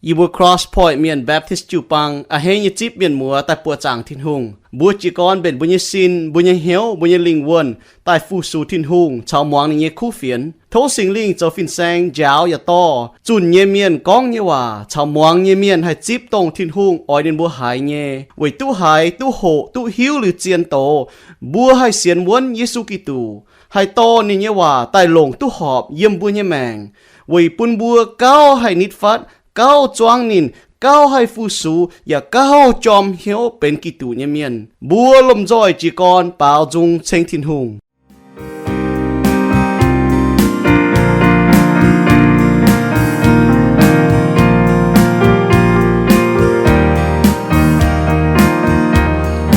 Yie mbuo Cross Point Mienh Baptist jiu-baang a'hneiv nyei zipv mienh muoz daaih buoqc zaangc Tin-Hungh. Mbuo jiez gorn mbenc mbuo nyei sin, mbuo nyei hnyouv, mbuo nyei lingh wuonh daaih fu-sux Tin-Hungh caux muangx ninh nyei kuv fienx. Tov Singx Lingh zoux fin-saeng njaaux yaac dorh zunh nyei mienh gorngv nyei waac caux muangx nyei mienh haih zipv dongh Tin-Hungh oix ninh mbuo haiz nyei, weic duqv haiz, duqv hoqc, duqv hiuv liuz zien doz, mbuo haih sienx wuonv Yesu Giduc, haih dorh ninh nyei waac daaih longc duqv horpc yiem mbuo nyei maengc, weic bun mbuo gauh haih nitv fatv, gauh zuangv ninh, gauh haih fu-sux, yaac gauh jorm hnyouv benx Giduc nyei mienh. Mbuo lomh nzoih jiez gorn baaux nzung ceng Tin-Hungh.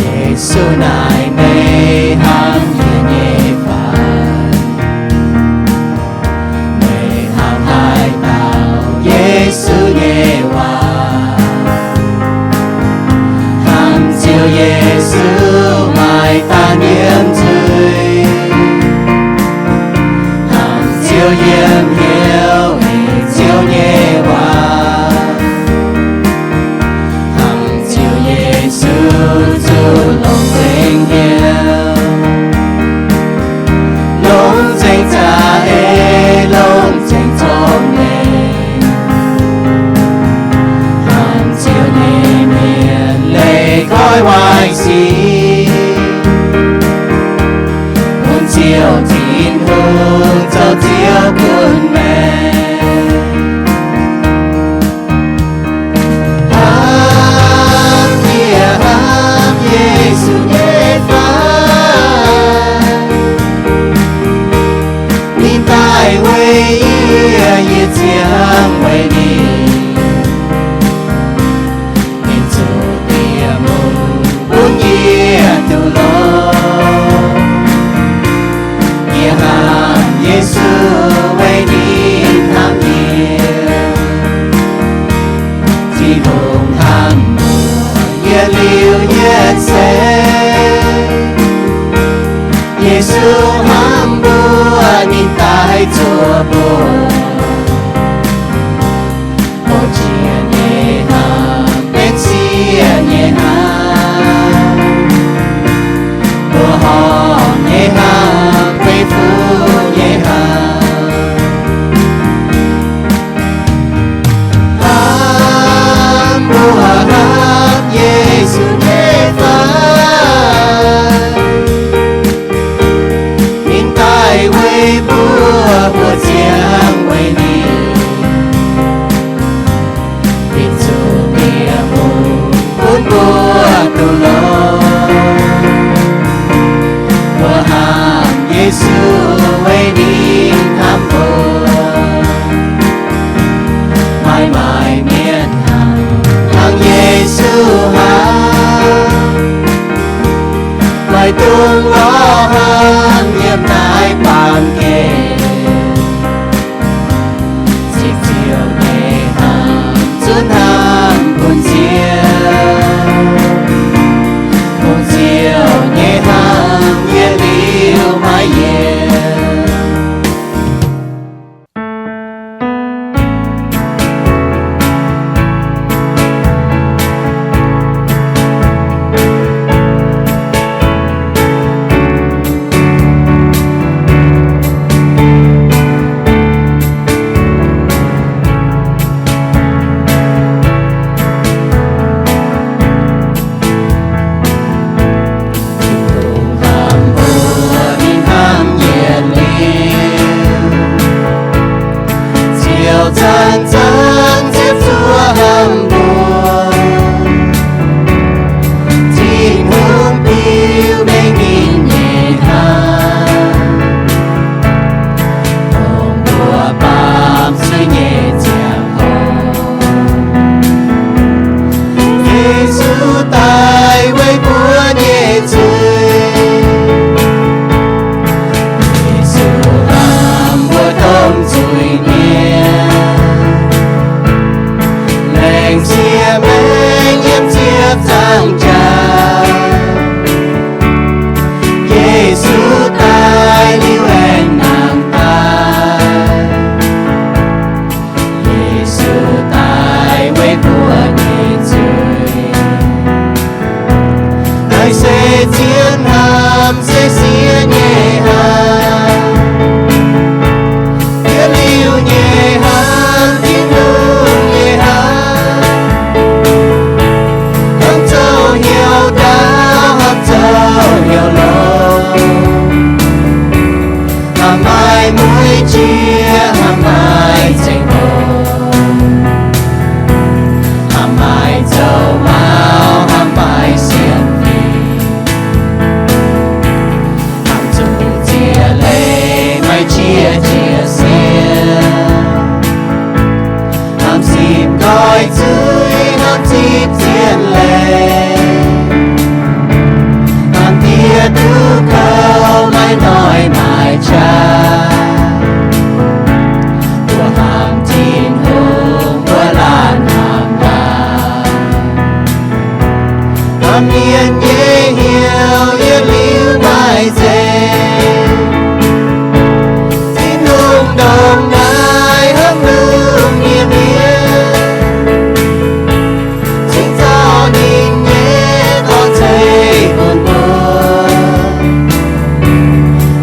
Yesu naaic meih hnangv haaix nyei fai? Meih hnangv haaix dauh Yesu nyei waac? Hnamv Ziouv Yesu maaih daaih nyiemc nzuih, hnamv Ziouv yiem hnyouv ei Ziouv nyei waac, hnamv Ziouv Yesu zuqc longc nzengc hnyouv, longc nzengc za'eix, longc nzengc zorng-leiz. Hnamv Ziouv nyei mienh leih goiv waaic sic, bun Ziouv Tin-Hungh zoux Ziouv gunv maengc. Hnamv yie hnamv Yesu nyei fai? Ninh daaih weic yie, yie ziangh weic ninh. Ninh zuqc dieh mungh bun yie duqv longx. Yie hnamv Yesu weic ninh hnamv yie. Tin-Hungh hnamv muoz yie liuz yietc seix. Yesu hnamv mbuo, ninh daaih zuov mbuo. O jiex nyei hnamv, benx sieqv nyei hnamv. Mbuo horpc nyei hnamv, benx fuqv nyei hnamv. Hnamv mbuo hnamv Yesu nyei fai? Ninh daaih weic mbuo, mbuo ziangh weic ninh. Ninh zuqc dieh mungh bun mbuo duqv longx. Mbuo hnamv Yesu weic ninh hnamv mbuo. Maaih maaic mienh hnangv, hnangv Yesu hnangv, maaih dungz lorz hnamv yiem naaiv baamh gen. Ziqv Ziouv nyei hnamv zunc hnamv bun Ziouv, bun Ziouv nyei hnamv yietc liuz maiv yienx. Tin-Hungh hnamv mbuo, ninh hnamv yietc liuz. Ziouv zanc-zanc ziepc zuoqv hnamv mbuo. Tin-Hungh biux mengh ninh nyei hnamv, dongh mbuo baamh zuiz nyei ziangh hoc. Yesu daaih weic mbuo nyei zuiz. Yesu hnamv mbuo domh zuiz-mienh, laengz ziex maengc yiem ziepc zangh jaax. Yesu daaih liuz aengx nangh daaih. Yesu daaih Mienh nyei hnyouv yietc liuz maaih nzengc. Tin-Hungh ndongc naaiv hnangv lungh mienh mienh, cingx zorqv ninh nyei dorn-zeiv bun mbuo.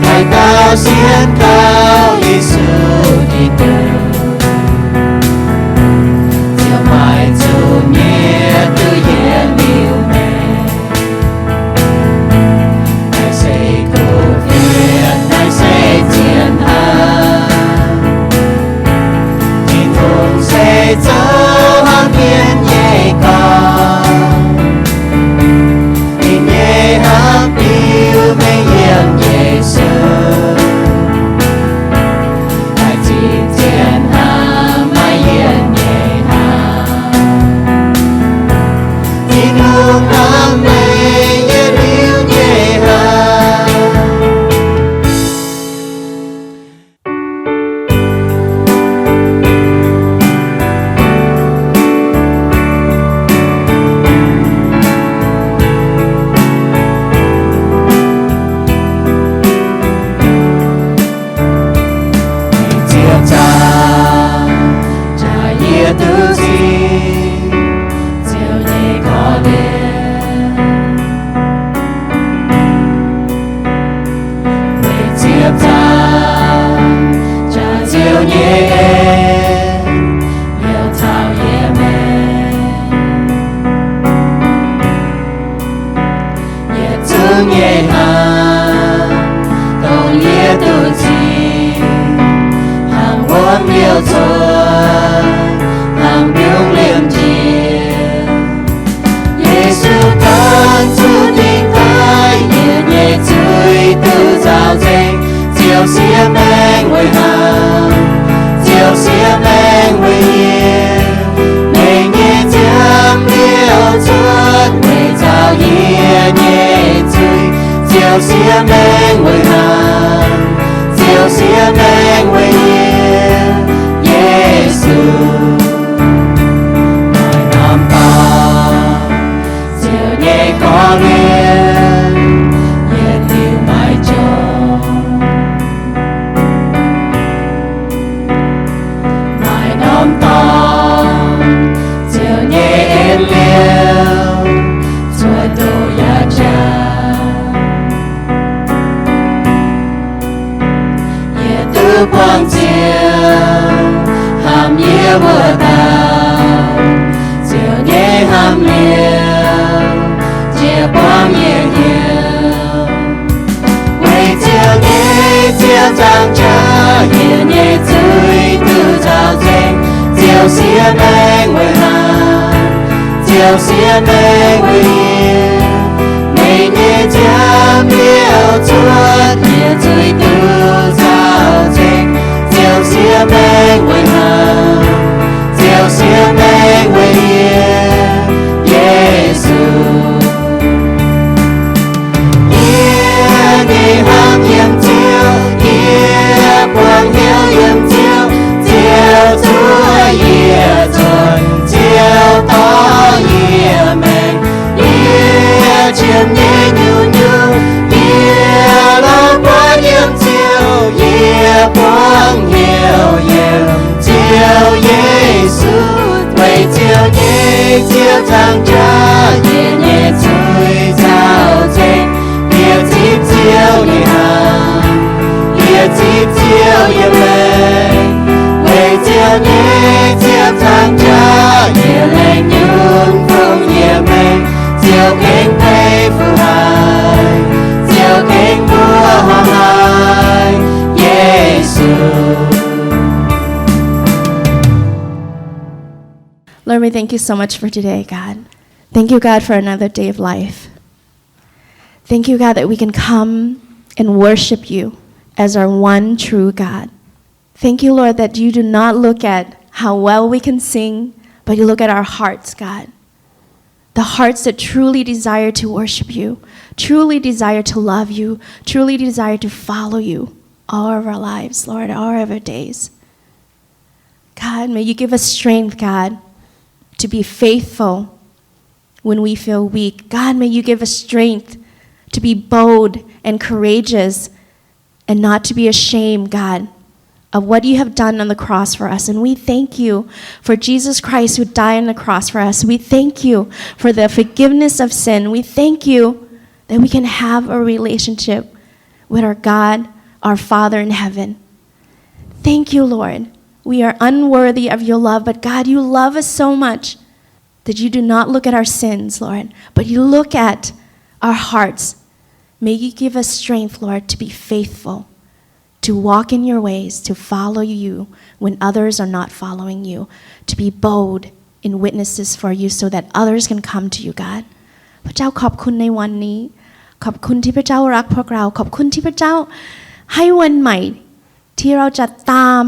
Haaix dauh sienx kaux Yesu Giduc, ziouc maaih zuqc nyei duqv yietc liuz maengc. Naaiv se kuv fienx, naaiv se zien hnamv. Tin-Hungh se zoux hnangv mienh nyei gorx. Ninh nyei hnamv biux mengh yiem Yesu. Maaih zinh zien hnamv, maaih yietc nyei hnamv. Tin-Hungh hnamv meih yietc liuz nyei hnamv. Ziepc nzaangc jaax yie duqv zingh Ziouv nyei korv-lienh. Weic ziepc nzaangc jaax Ziouv nyei en yiem taux yie maengc. Yietc zungv nyei hnaangx, dongh yie duqv zingh, hnangv wuom liouh cuotv, hnangv mbiungc liemh njiec. Yesu dorn zuqc dingc daaih, yie nyei zuiz duqv nzauh nzengc. Ziouv siev maengh weic hnaangx, Ziouv siev maengh weic yie. Meih nyei nziaamv liouh cuotv weic nzauh yie nyei zuiz. Ziouv siev maengh weic hnaangx, Ziouv siev maengh weic yie. Yesu, maaih norm dorngx, Ziouv nyei korv-lienh, yietc liuz maiv jomc. Maaih norm dorngx, Ziouv nyei en liouh, cuotv doqc yaac jaax. Yie duqv buangh Ziouv hnamv yie wuov dauh, Ziouv nyei hnamv liouh, jiex buangv yie hnyouv. Weic Ziouv nyei ziepc nzaangc jaax, yie nyei zuiz duqv nzauh nzengc. Ziouv siev maengh weic hnaangx, Ziouv siev maengh weic yie. Meih nyei nziaamv liouh cuotv, yie zuiz duqv nzauh nzengc. Ziouv siev maengh weic hnaangx, Ziouv siev maengh weic yie. Yesu, yie nyei hnamv yiem Ziouv, yie buangh hnyouv yiem Ziouv. Ziouv zuov yie nzuonx, Ziouv dorh yie maengx. Yie qiemx nyei nyungc-nyungc, yie lorz buatc yiem Ziouv. Yie buangh hnyouv yiem Ziouv Yesu. Weic Ziouv nyei ziepc nzaangc jaax, yie nyei zuiz nzauh nzengc. Yie zipv Ziouv nyei hnaangx, yie zipv Ziouv nyei maengc. Weic Ziouv nyei ziepc nzaangc jaax, yie lengh nyungc fungx yie maengc. Ziouv gengh beiv fuqv haic, Ziouv gengh mbuoqc horngh haic, Yesu. Lord, we thank you so much for today, God. Thank you, God, for another day of life. Thank you, God, that we can come and worship you as our one true God. Thank you, Lord, that you do not look at how well we can sing, but you look at our hearts, God. The hearts that truly desire to worship you, truly desire to love you, truly desire to follow you all of our lives, Lord, all of our days. God, may you give us strength, God, to be faithful when we feel weak. God, may you give us strength to be bold and courageous and not to be ashamed, God, of what you have done on the cross for us. And we thank you for Jesus Christ who died on the cross for us. We thank you for the forgiveness of sin. We thank you that we can have a relationship with our God, our Father in heaven. Thank you, Lord. We are unworthy of your love, but God, you love us so much that you do not look at our sins, Lord, but you look at our hearts. May you give us strength, Lord, to be faithful, to walk in your ways, to follow you when others are not following you, to be bold in witnesses for you so that others can come to you, God. พระเจ้าขอบคุณในวันนี้ ขอบคุณที่พระเจ้ารักพวกเรา ขอบคุณที่พระเจ้าให้วันใหม่ที่เราจะตาม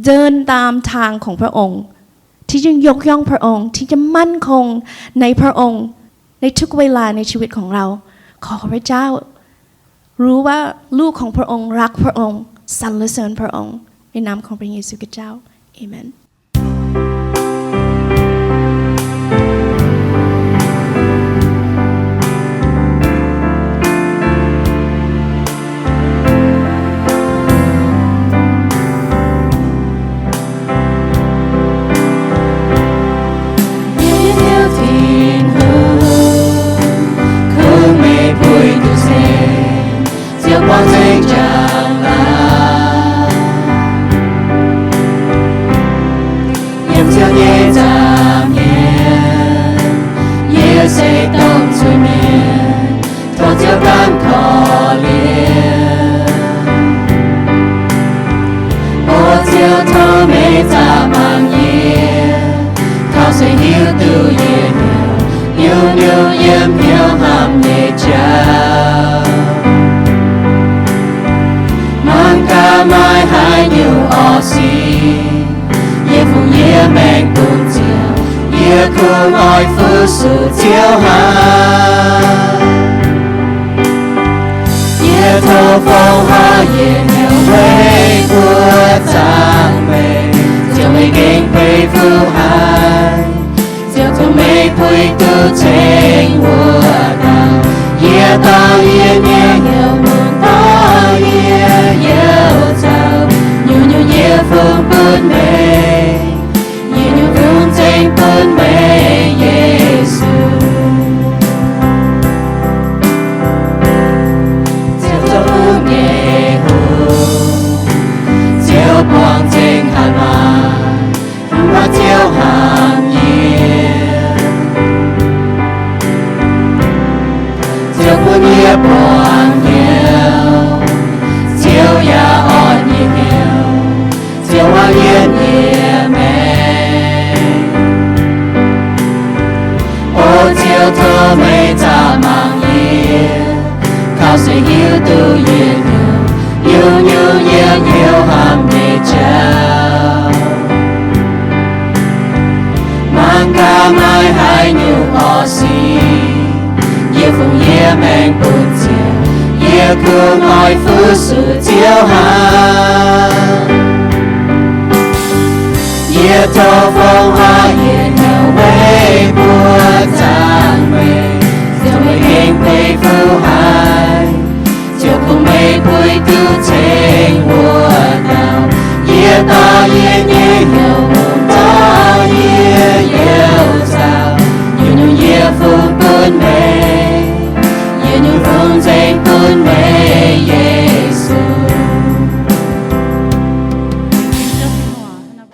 เดินตามทางของพระองค์ ที่จะยกย่องพระองค์ ที่จะมั่นคงในพระองค์ ในทุกเวลาในชีวิตของเรา ขอพระเจ้ารู้ว่าลูกของพระองค์รักพระองค์ สรรเสริญพระองค์ ในนามของพระเยซูคริสต์เจ้า เอเมน Yie hnyouv Tin-Hungh, kungx meih puix duqv ceng, Ziouv buangh nzengc njang-laangc. Yiem Ziouv nyei nza'hmien, yie se dongh zuiz-mienh, tov Ziouv ganh korv-lienh. O Ziouv, tov meih zaah mangc yie, taux se hiuv duqv yie hnyouv, nyungc-nyungc yiem hnyouv hnamv nyei jauv. Mangc gaax maaih haaix nyungc orqv sic, yie fungx yie maengc bun Ziouv, yie kungx oix fu-sux Ziouv hnangv. Yie tov fongc horc yie nyei weic mbuo zaangc Meih, Ziouv meih gengh beiv fuqv haic. Ziouv tov meih puix duqv ceng wuov dauh, yie dorh yie nyei hnyouv mun dorh yie youh zaux, nyungc-nyungc yie fungx bun meih, yie nyungc-nyungc fungx nzengc bun meih, Yesu. Ziouv zoux hungh nyei hungh, Ziouv buangh nzengc hatc maaz, haaix Ziouv hnamv yie. Ziouv bun yie buangh hnyouv, Ziouv yaac orn yie hnyouv, Ziouv hnangv yie nyei maengc. O Ziouv, tov meih zaah mangc yie, taux se hiuv duqv yie hnyouv, nyungc-nyungc yiem hnyouv hnamv nyei jauv. Mangc gaax maaih haaix nyungc orqv sic, yie fungx yie maengc bun Ziouv, yie kungx oix fu-sux Ziouv hnangv. Yie tov fongc horc yie nyei weic mbuo zaangc Meih, Ziouv meih gengh beiv fuqv haic. Ziouv kungx meih puix duqv ceng wuov dauh, yie dorh yie nyei hnyouv mun dorh yie youh zaux, nyungc-nyungc yie fungx bun meih, yie nyungc fungx nzengc bun meih, Yesu.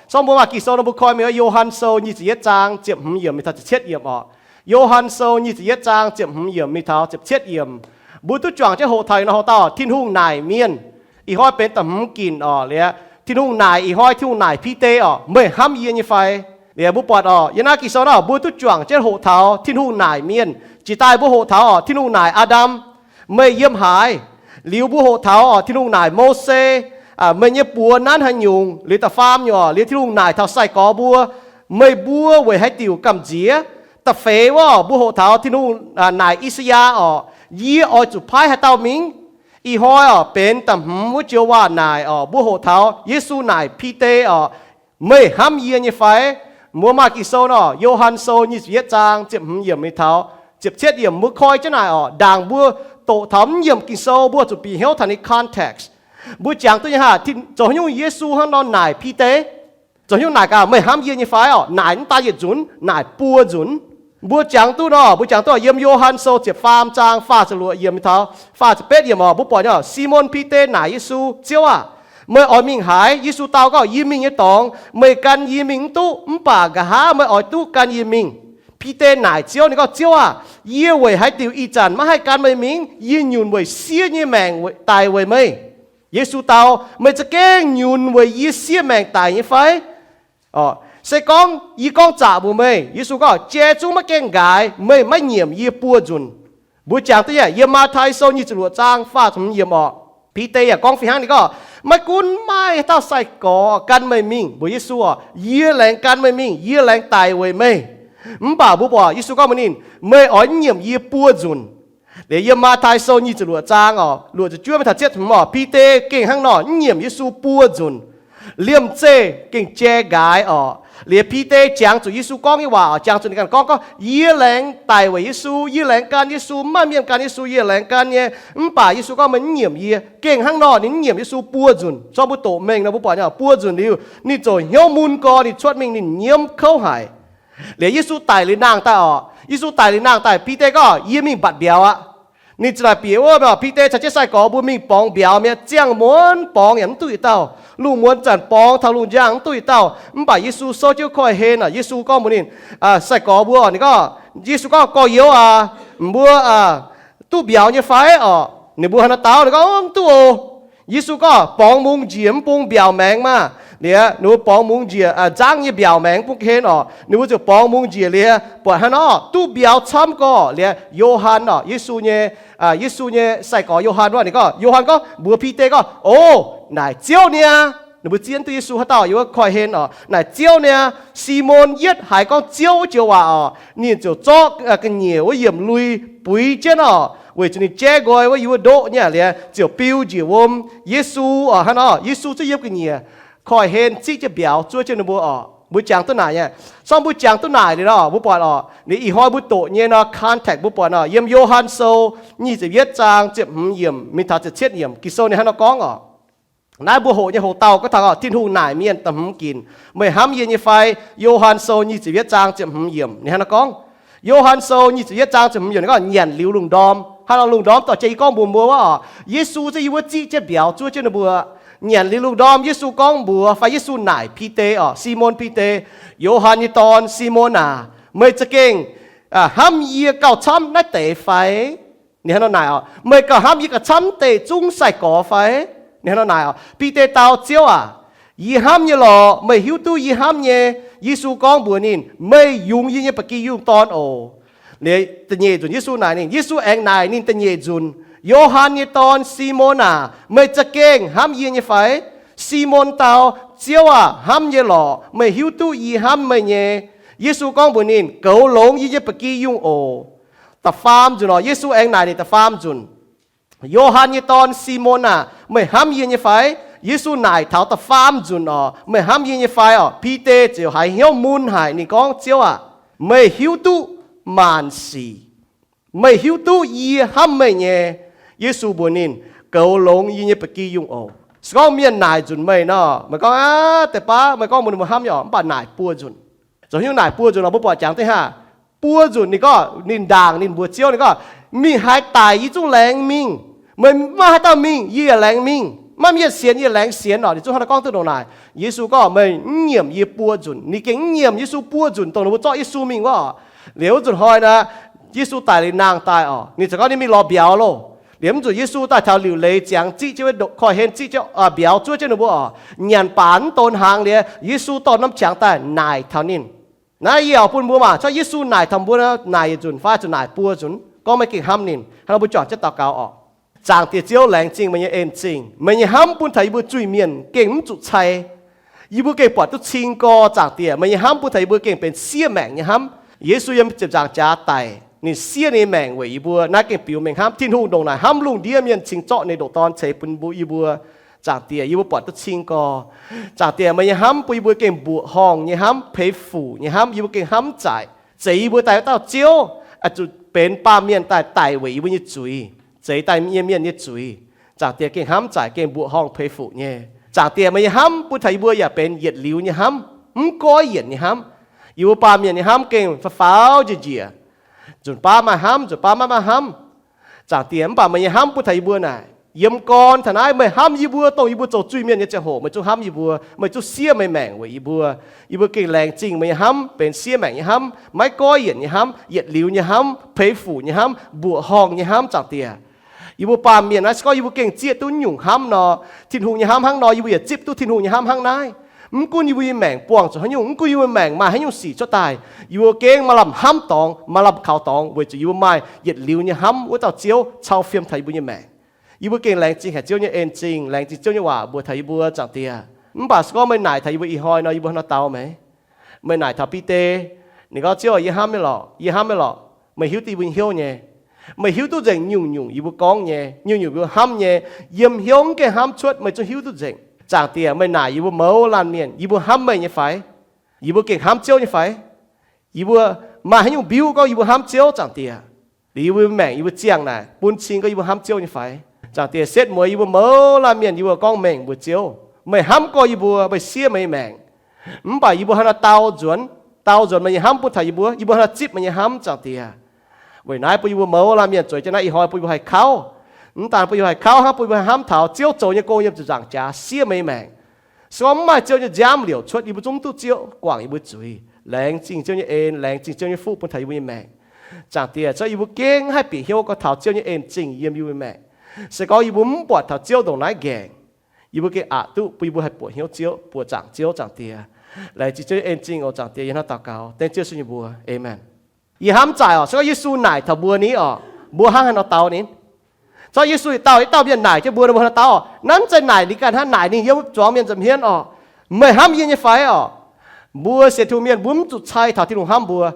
Sou mbuo maaih Ging-Sou nor mbuo koi mingh Yo^han Sou nyic ziepc yietv zaang ziepc hmz yiemc mingh taux ziepc cietv yiemc orqc. Yo^han Sou nyic ziepc yietv zaang ziepc hmz yiemc mingh taux ziepc cietv yiemc. Mbuo duqv juangc jienv hoqc taux nor, hoqc dauh Tin-Hungh naaic mienh. Ih hnoi benx da'hmz ginc orqc, liuz Tin-Hungh naaic, ih hnoi Tin-Hungh naaic Bide orqc, meih hnamv yie nyei fai? Liuz mbuo buatc orqc, yiem naaiv Ging-Sou naaiv mbuo duqv juangc jienv hoqc taux Tin-Hungh naaic mienh. Jiex daaih mbuo hoqc taux orqc, Tin-Hungh naaic Aa^ndam, meih yiem haaix? Liuz mbuo hoqc taux orqc, Tin-Hungh naaic Mose, meih nyei buoz nanv haaix nyungc? Liuz da'faam nyungc orqc, liuz Tin-Hungh naaic taux sai-gorx mbuo, meih mbuo weic haaix diuc gamh nziex? Da'feix wuov orqc, mbuo hoqc taux Tin-Hungh naaic I^saa^yaa orqc, yie oix zuqc paaiv haaix dauh mingh? Ih hnoi orqc, benx da'hmz wuov joux waac naaic orqc, mbuo hoqc taux Yesu naaic Bide orqc, meih hnamv yie nyei fai? Mbuo maaih Ging-Sou nor, Yo^han Sou nyic ziepc yietv zaang ziepc hmz yiemc mingh taux ziepc cietv yiemc, mbuo koi jienv naaic oc. Ndaangc mbuo doqc taux mv yiemc Ging-Sou, mbuo zuqc bieqc hnyouv taux ninh context. Mbuo jangx duqv nyei haah, zoux haaix nyungc Yesu hnangv nor naaic Bide? Zoux haaix nyungc naaic gaax, meih hnamv yie nyei fai oc? Naaic mv daan yietc nzunc, naaic buo nzunc. Mbuo jangx duqv nor, mbuo jangx duqv yiem Yo^han Sou ziepc faam zaang faah ziepc luoqc yiemc mingh taux faah ziepc betv yiemc oc, mbuo buatc nyei, Simon Bide naaic Yesu, Ziouv aah! Meih oix mingh haaix? Yesu dau gorngv, Yie mingh nyei dorngx meih gan yie mingh mv duqv, mv baac nqa'haav meih oix duqv gan yie mingh. Bide naaic Ziouv, ninh gorngv, Ziouv aah! Yie weic haaix diuc ih zanc maiv haih gan meih mingh? Yie nyunc weic siev nyei maengc daic weic meih. Yesu dau, Meih za'gengh nyunc weic yie siev maengc daic nyei fai? Se gorngv yie gorngv zaqc mbuox meih, Yesu gorngv, jai zungv maiv gaengh nqaaix, meih maiv nyiemc yie buo nzunc. Mbuo jangx duqv yiem Matv^tai Sou nyic ziepc luoqc zaang faah ziepc hmz yiemc oc. Bide yaac gorngv fih hnangv, ninh gorngv, Maiv gunv maaih haaix dauh sai-gorx gan meih mingh, mbuox Yesu oc, yie laengz gan meih mingh, yie laengz daic weic meih. Mv baac mbuo buatc Yesu gorngv mbuox ninh, Meih oix nyiemc yie buo nzunc. Liuz yiem Matv^tai Sou nyic ziepc luoqc zaang oc, luoqc ziepc juov mingh taux cietv hmz oc, Bide gengh hnangv nor mv nyiemc Yesu buo nzunc. Liemh zeih gengh jai nqaaix oc. Liuz Bide jangx zuqc Yesu gorngv nyei waac oc, jangx zuqc ninh ganh gorngv, gorngv, Yie laengz daic weic Yesu, yie laengz gan Yesu, mv maaih mienh gan Yesu, yie laengz gan nyei. Mv baac Yesu gorngv, Meih mv nyiemc yie. Gengh hnangv nor ninh mv nyiemc Yesu buo nzunc. Zorqv mbuo doqc mengh nor mbuo buatc nyei, buo nzuqc liuz ninh ziouc hnyouv mun gorx, ninh cuotv mingh, ninh nyiemv kouv haic. Liuz Yesu daic liuz nangh daaih oc, Yesu daic liuz nangh daaih, Bide gorngv, Yie mingh mbatc mbiauz aqv. Ninh ziouc daaih bieqc wuov, Bide caux jienv sai-gorx mbuo mingh borngz mbiauz mi'aqv. Ziangh muonz borngz yaac mv duqv yietc dauh. Lungh muonz zanc borngz taux lungh njang mv duqv yietc dauh. Mv baac Yesu souv jienv koiv-hlen oc. Yesu gorngv mbuox ninh, sai-gorx mbuo, ninh gorngv, Yesu gorngv, Gorx-youz aac, mbuo duqv mbiauz nyei fai oc? Ninh mbuo hnangv nor dau, ninh gorngv, Mv duqv oc. Yesu gorngv, Borngz mungz njiec mv bung mbiauz maengx maah! Liuz ninh mbuo borngz mungz njiec nzangv nyei mbiauz maengx bung ga'hlen oc. Ninh mbuo ziouc borngz mungz njiec liuz buatc hnangv nor duqv mbiauz camv gorx. Liuz Yo^han oc, Yesu nyei, Yesu nyei sai-gorx Yo^han wuov, ninh gorngv, Yo^han gorngv mbuox Bide gorngv, O, naaic Ziouv niaa. Ninh mbuo zieqv duqv Yesu haaix dauh yiem wuov koiv-hlen oc. Naaic Ziouv niaa. Simon yietv haiz gorngv Ziouv wuov joux waac oc, ninh ziouc zorqv ga'nyiec wuov yiemc lui buix jienv oc, weic zuqc ninh jaiv nqoi wuov yiem wuov ndoqv nyei aqv. Liuz ziouc biu njiec wuom Yesu oc. Hnangv nor Yesu zungv yiem ga'nyiec koiv-hlen ziqv jienv mbiauz zuov jienv ninh mbuo oc. Mbuo jangx duqv naaic nyei. Sorng mbuo jangx duqv naaic liuz nor, mbuo buatc oc, liuz ih hnoi mbuo doqc nyei nor, context mbuo buatc nor, yiem Yo^han Sou nyic ziepc yietv zaang ziepc hmz yiemc mingh taux ziepc cietv yiemc, Ging-Sou ninh hnangv nor gorngv oc. Naaiv mbuo hoqc nyei hoc-dauh gorngv taux Tin-Hungh naaic mienh da'hmz ginc, Meih hnamv yie nyei fai? Yo^han Sou nyic ziepc yietv zaang ziepc hmz yiemc ninh hnangv nor gorngv. Yo^han Sou nyic ziepc yietv zaang ziepc hmz yiemc ninh gorngv, Nyanc liuz lungh ndorm. Hnangv nor lungh ndorm dorh jiex yie gorngv mbuox mbuo wuov oc, Yesu zungv yiem wuov ziqv jienv mbiauz zuov jienv ninh mbuo. Nyanc liuz lungh ndorm Yesu gorngv mbuox, fai Yesu naaic Bide oc, Simon Bide, Yo^han nyei dorn, Simon aac, meih za'gengh hnamv yie gauh camv naaiv deix fai? Ninh hnangv nor naaic oc, Meih gauh hnamv yie gauh camv deix zungv sai-gorx fai? Ninh hnangv nor naaic oc. Bide dau, Ziouv aac, yie hnamv nyei lorqc. Meih hiuv duqv yie hnamv nyei. Yesu gorngv mbuox ninh, Meih yungz yie nyei ba'gi yungh dorn oc. Liuz da'nyeic nzunc Yesu naaic ninh, Yesu aengx naaic ninh da'nyeic nzunc, Yo^han nyei dorn, Simon aac, meih za'gengh hnamv yie nyei fai? Simon dau, Ziouv aac, hnamv nyei lorqc. Meih hiuv duqv yie hnamv meih nyei. Yesu gorngv mbuox ninh, Goux longx yie nyei ba'gi yungh oc. Da'faam nzunc oc, Yesu aengx naaic ninh da'faam nzunc, Yo^han nyei dorn, Simon aac, meih hnamv yie nyei fai? Yesu naaic taux da'faam nzunc oc, Meih hnamv yie nyei fai oc? Bide ziouc haiz hnyouv mun haic. Ninh gorngv, Ziouv aac, meih hiuv duqv maanc sic. Meih hiuv duqv yie hnamv meih nyei. Yesu mbuox ninh, Goux longx yie nyei ba'gi yungh oc. Se gorngv mienh naaic nzunc meih nor, meih gorngv, Aav, deix baav meih gorngv mbuox ninh mbuo hnamv nyei oc, mv baac naaic buo nzunc. Zoux hnyouv naaic buo nzunc nor, mbuo buatc jangx deix haah? Buo nzunc ninh gorngv, ninh ndaangc ninh mbuox Ziouv, ninh gorngv, Mingh haaix daic yie zungv laengz mingh. Meih maiv maaih haaix dauh mingh, yie yaac laengz mingh. Maiv mienh sienx, yie laengz sienx oc. Ninh zungv hnangv naaiv gorngv duqv ndongc naaic. Yesu gorngv, Meih mv nyiemc yie buo nzunc. Ninh gengh mv nyiemc Yesu buo nzunc dongh ninh mbuo zorqv Yesu mingh wuov oc. Liuz wuov nzunc hnoi naaic, Yesu daic liuz nangh daaih oc, ninh ziouc gorngv ninh mingh lorz mbiauz loh. Liuz mv nzunc Yesu daaih taux liuc leiz ziangx ziqv jienv wuov koiv-hlen, ziqv jienv mbiauz zuov jienv ninh mbuo oc. Nyanc baac mv donx hnaangx liuz, Yesu dorh norm qangx daaih naaic taux ninh. Naaiv yie oix bun mbuo mangc cuotv Yesu naaic taux mbuo naaic yietc nzunc fai zuqc naaic buo nzunc, gorngv meih gengh hnamv ninh. Hnangv nor mbuo juangc jienv daux gaux oc. Zaangc Diex Ziouv, laengz zingh meih nyei en-zingh, meih nyei hnamv bun taux yie mbuo zuiz-mienh gengh mv zuqc cai. Yie mbuo gengh buatc duqv cing gorx. Zaangc Diex, meih nyei hnamv bun taux yie mbuo gengh benx siev maengc nyei hnamv. Yesu yiem ziepc nzaangc jaax daic, ninh siev ninh nyei maengc weic yie mbuo. Naaiv gengh biux mengh hnamv. Tin-Hungh ndongc naaic hnamv lungh ndiev mienh cingx zorqv ninh ndoqc Dorn ceix bun mbuo, yie mbuo. Zaangc Diex, yie mbuo buatc duqv cing gorx. Zaangc Diex, meih nyei hnamv bun yie mbuo gengh mbuoqc horngh nyei hnamv, peix fuc nyei hnamv, yie mbuo gengh hnamv zaaic. Zeiz yie mbuo daaih wuov dauh Ziouv, zuqc benx baamh mienh daaih daic weic yie mbuo nyei zuiz, zeix daaih nyei mienh nyei zuiz. Zaangc Diex, gengh hnamv zaaic, gengh mbuoqc horngh peix fuc nyei. Zaangc Diex, meih nyei hnamv bun taux yie mbuo yaac benx yietc liuz nyei hnamv, mv goiv yienc nyei hnamv. Yie mbuo baamh mienh nyei hnamv gengh faaux faaux njiec njiec, nzunc baav maaih hnamv, nzunc baav maiv maaih hnamv. Zaangc Diex, mv baac meih nyei hnamv bun taux yie mbuo naaic, yiem gorn taux naaiv meih hnamv yie mbuo, dongh yie mbuo zoux zuiz-mienh nyei ziangh hoc meih zungv hnamv yie mbuo, meih zungv siev meih maengc weic yie mbuo. Yie mbuo gengh laengz zingh meih nyei hnamv benx siev maengc nyei hnamv, maiv goiv yienc nyei hnamv, yietc liuz nyei hnamv, peix fuc nyei hnamv, mbuoqc horngh nyei hnamv. Zaangc Diex, yie mbuo baamh mienh naaiv se gorngv yie mbuo gengh zieqv duqv nyungc hnamv nor, Tin-Hungh nyei hnamv hnangv nor, yih mbuo yaac zipv duqv Tin-Hungh nyei hnamv hnangv naaiv. Mv gunv yie mbuo nyei maengc buangh zuqc haaix nyungc, mv gunv yie mbuo maengc maaih haaix nyungc sic cuotv daaih, yie mbuo gengh maaih lamh hnamv dorngx, maaih lamh kaux dorngx, weic zuqc yie mbuo maaih yietc liuz nyei hnamv wuov dauh Ziouv cau fiem taux yie mbuo nyei maengc. Yie mbuo gengh laengz zingh haic Ziouv nyei en-zingh, laengz zingh Ziouv nyei waac mbuox taux yie mbuo. Zaangc Diex, mv baac se gorngv meih naaic taux yie mbuo ih hnoi nor, yie mbuo hnangv haaix nor daux meih? Meih naaic taux Bide, ninh gorngv, Ziouv aac, yie hnamv meih lorqc, yie hnamv meih lorqc. Meih hiuv duqv yie mbuo nyei hnyouv nyei. Meih hiuv duqv nzengc nyungc-nyungc yie mbuo gorngv nyei, nyungc-nyungc yie mbuo hnamv nyei. Yiem hnyouv mv gaengh hnamv cuotv, meih zungv hiuv duqv nzengc. Zaangc Diex, meih naaic yie mbuo mouz laanh mienh, yie mbuo hnamv meih nyei fai? Yie mbuo gengh hnamv Ziouv nyei fai? Yie mbuo maaih haaix nyungc mbiuv gorngv yie mbuo hnamv Ziouv? Zaangc Diex, liuz yie mbuo maengc yie mbuo ziangh naaic bun cing gorngv yie mbuo hnamv Ziouv nyei fai? Zaangc Diex, setv mueiz yie mbuo mouz laanh mienh, yie mbuo gorngv mengh mbuox Ziouv, meih hnamv gorx yie mbuo, meih siev meih nyei maengc. Mv baac yie mbuo hnangv haaix nor dau nzuonx, dau nzuonx meih nyei hnamv bun taux yie mbuo, yie mbuo hnangv haaix nor zipv meih nyei hnamv? Zaangc Diex, weic naaiv bun yie mbuo mouz laanh mienh zueiz jienv naaiv ih hnoi bun yie mbuo haih kauv. Mv daan bun yie mbuo haih kauv hnangv, bun yie mbuo haih hnamv taux Ziouv zoux nyei gong yiem ziepc nzaangc jaax siev meih nyei maengc. Se gorngv mv maaih Ziouv nyei nziaamv liouc cuotv, yie mbuo zungv mv duqv Ziouv guangc yie mbuo zuiz. Laengz zingh Ziouv nyei en, laengz zingh Ziouv nyei fuqv bun taux yie mbuo nyei maengc. Zaangc Diex, se yie mbuo gengh haih bieqc hnyouv gorngv taux Ziouv nyei en-zingh yiem yie mbuo nyei maengc. Se gorngv yie mbuo mv buatc taux Ziouv ndongc naaiv nqaengc, yie mbuo gengh aqc duqv bun yie mbuo haih buoqc hnyouv Ziouv, buoqc zaangc Ziouv. Zaangc Diex, laengz zingh Ziouv nyei en-zingh oc. Zaangc Diex, yie hnamv daux gaux dengv Ziouv Yesu nyei mbuox, aamen. Yie hnamv zaaic oc, se gorngv Yesu naaic taux mbuo ni oc, mbuo hnangv haaix nor daux ninh? Zorqv Yesu yietc dauh yietc dauh mienh naaic jienv mbuo, mbuo hnangv haaix nor daux oc? Nanv zeiz naaic ninh ganh hnangv, naaic ninh yiem zuangx mienh nza'hmien oc, meih hnamv yie nyei fai oc? Mbuo sienx Tin-Hungh mienh mbuo mv zuqc cai taux Tin-Hungh hnamv mbuo.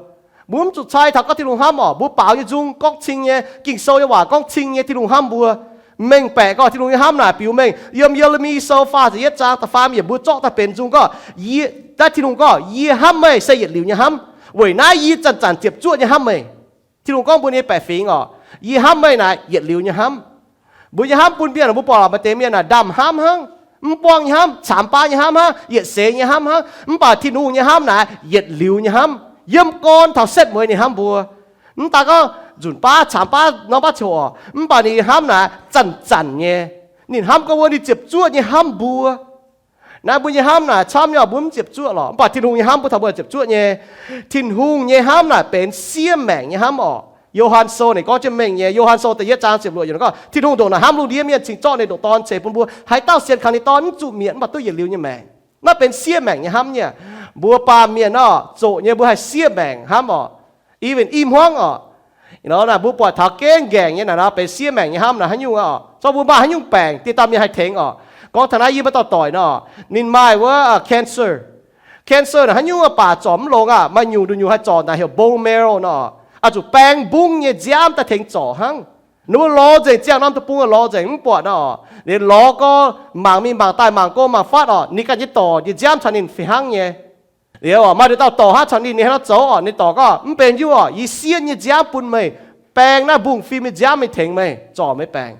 Mbuo mv zuqc cai taux gorngv Tin-Hungh hnamv oc. Mbuo baaux nyei nzung gorngv cing nyei, Ging-Sou nyei waac gorngv cing nyei, Tin-Hungh hnamv mbuo. Mengh baeqc gorngv Tin-Hungh nyei hnamv naaic biux mengh yiem Ye^le^mi Sou faah ziepc yietv zaang da'faam yiemc mbuo zorqv daaih benx nzung gorngv, yie, naaiv Tin-Hungh gorngv, yie hnamv meih se yietc liuz nyei hnamv. Weic naaiv yie zanc-zanc ziepc zuoqv nyei hnamv meih. Tin-Hungh gorngv mbuo nyei baeqc fingx oc, yie hnamv meih naaic yietc liuz nyei hnamv. Mbuo nyei hnamv bun mienh, mbuo buatc maaih deix mienh naaic ndaamv hnamv hnangv, mv buangv nyei hnamv, caamx baav nyei hnamv hnangv, yietc seix nyei hnamv hnangv. Mv baac Tin-Hungh nyei hnamv naaic yietc liuz nyei hnamv, yiem gorn taux setv mueiz ninh hnamv mbuo. Mv daan gorngv nzunc baav caamx baav norm baav ziouc oc, mv baac ninh hnamv naaic zanc-zanc nyei. Ninh hnamv gorngv wuov ninh ziepc zuoqv nyei hnamv mbuo. Naaiv mbuo nyei hnamv naaic camv nyei oc, mbuo mv ziepc zuoqv lorqc. Mv baac Tin-Hungh nyei hnamv bun taux mbuo ziepc zuoqv nyei. Tin-Hungh nyei hnamv naaic benx siev maengc nyei hnamv oc. Yo^han Sou naaic gorngv jienv mengh nyei. Yo^han Sou da'yietv zaang ziepc luoqc yiemc gorngv, Tin-Hungh ndongc naaic hnamv lungh ndiev mienh cingx zorqv ninh nyei ndoqc Dorn ceix bun mbuo, haaix dauh sienx kaux ninh Dorn mv zuqc mietc, mv baac duqv yietc liuz nyei maengc. Naaiv benx siev maengc nyei hnamv nyei. Mbuo baamh mienh oc, zoqc nyei mbuo haih siev maengc hnamv oc. Even i hmuangv oc, naaic mbuo buatc taux gengh nqaengc nyei naaic nor benx siev maengc nyei hnamv naaic haaix nyungc oc. Zorqv mbuo maaih haaix nyungc baengc, dieh dauh mienh haih tengx oc. Gorngv taux naaiv yie maaih dauh doic nor, ninh maaih wuov cancer. Cancer naaic haaix nyungc baac zorc mv longx aqv. Maaih nyungc nduqc nyungc haih zorc naaic heuc bone marrow nor, oix zuqc baeng mbungv nyei nziaamv daaih tengx zorc hnangv. Ninh mbuo lorz nzengc, ziangh norm deic-bung lorz nzengc mv buatc nor, ninh lorz gorngv mangc mingh mangc daaih, mangc gorngv mangc fatv oc, ninh ganh nyei dorc nyei nziaamv caux ninh fih hnangv nyei. Liuz oc, maaih nduqc dauh dorc hnangv caux ninh, ninh hnangv nor zoux oc, ninh dorc gorngv, mv benx haaix nyungc oc, yie siev nyei nziaamv bun meih, baeng naaiv mbungv fim nyei nziaamv mingh tengx meih, zorc meih baengc.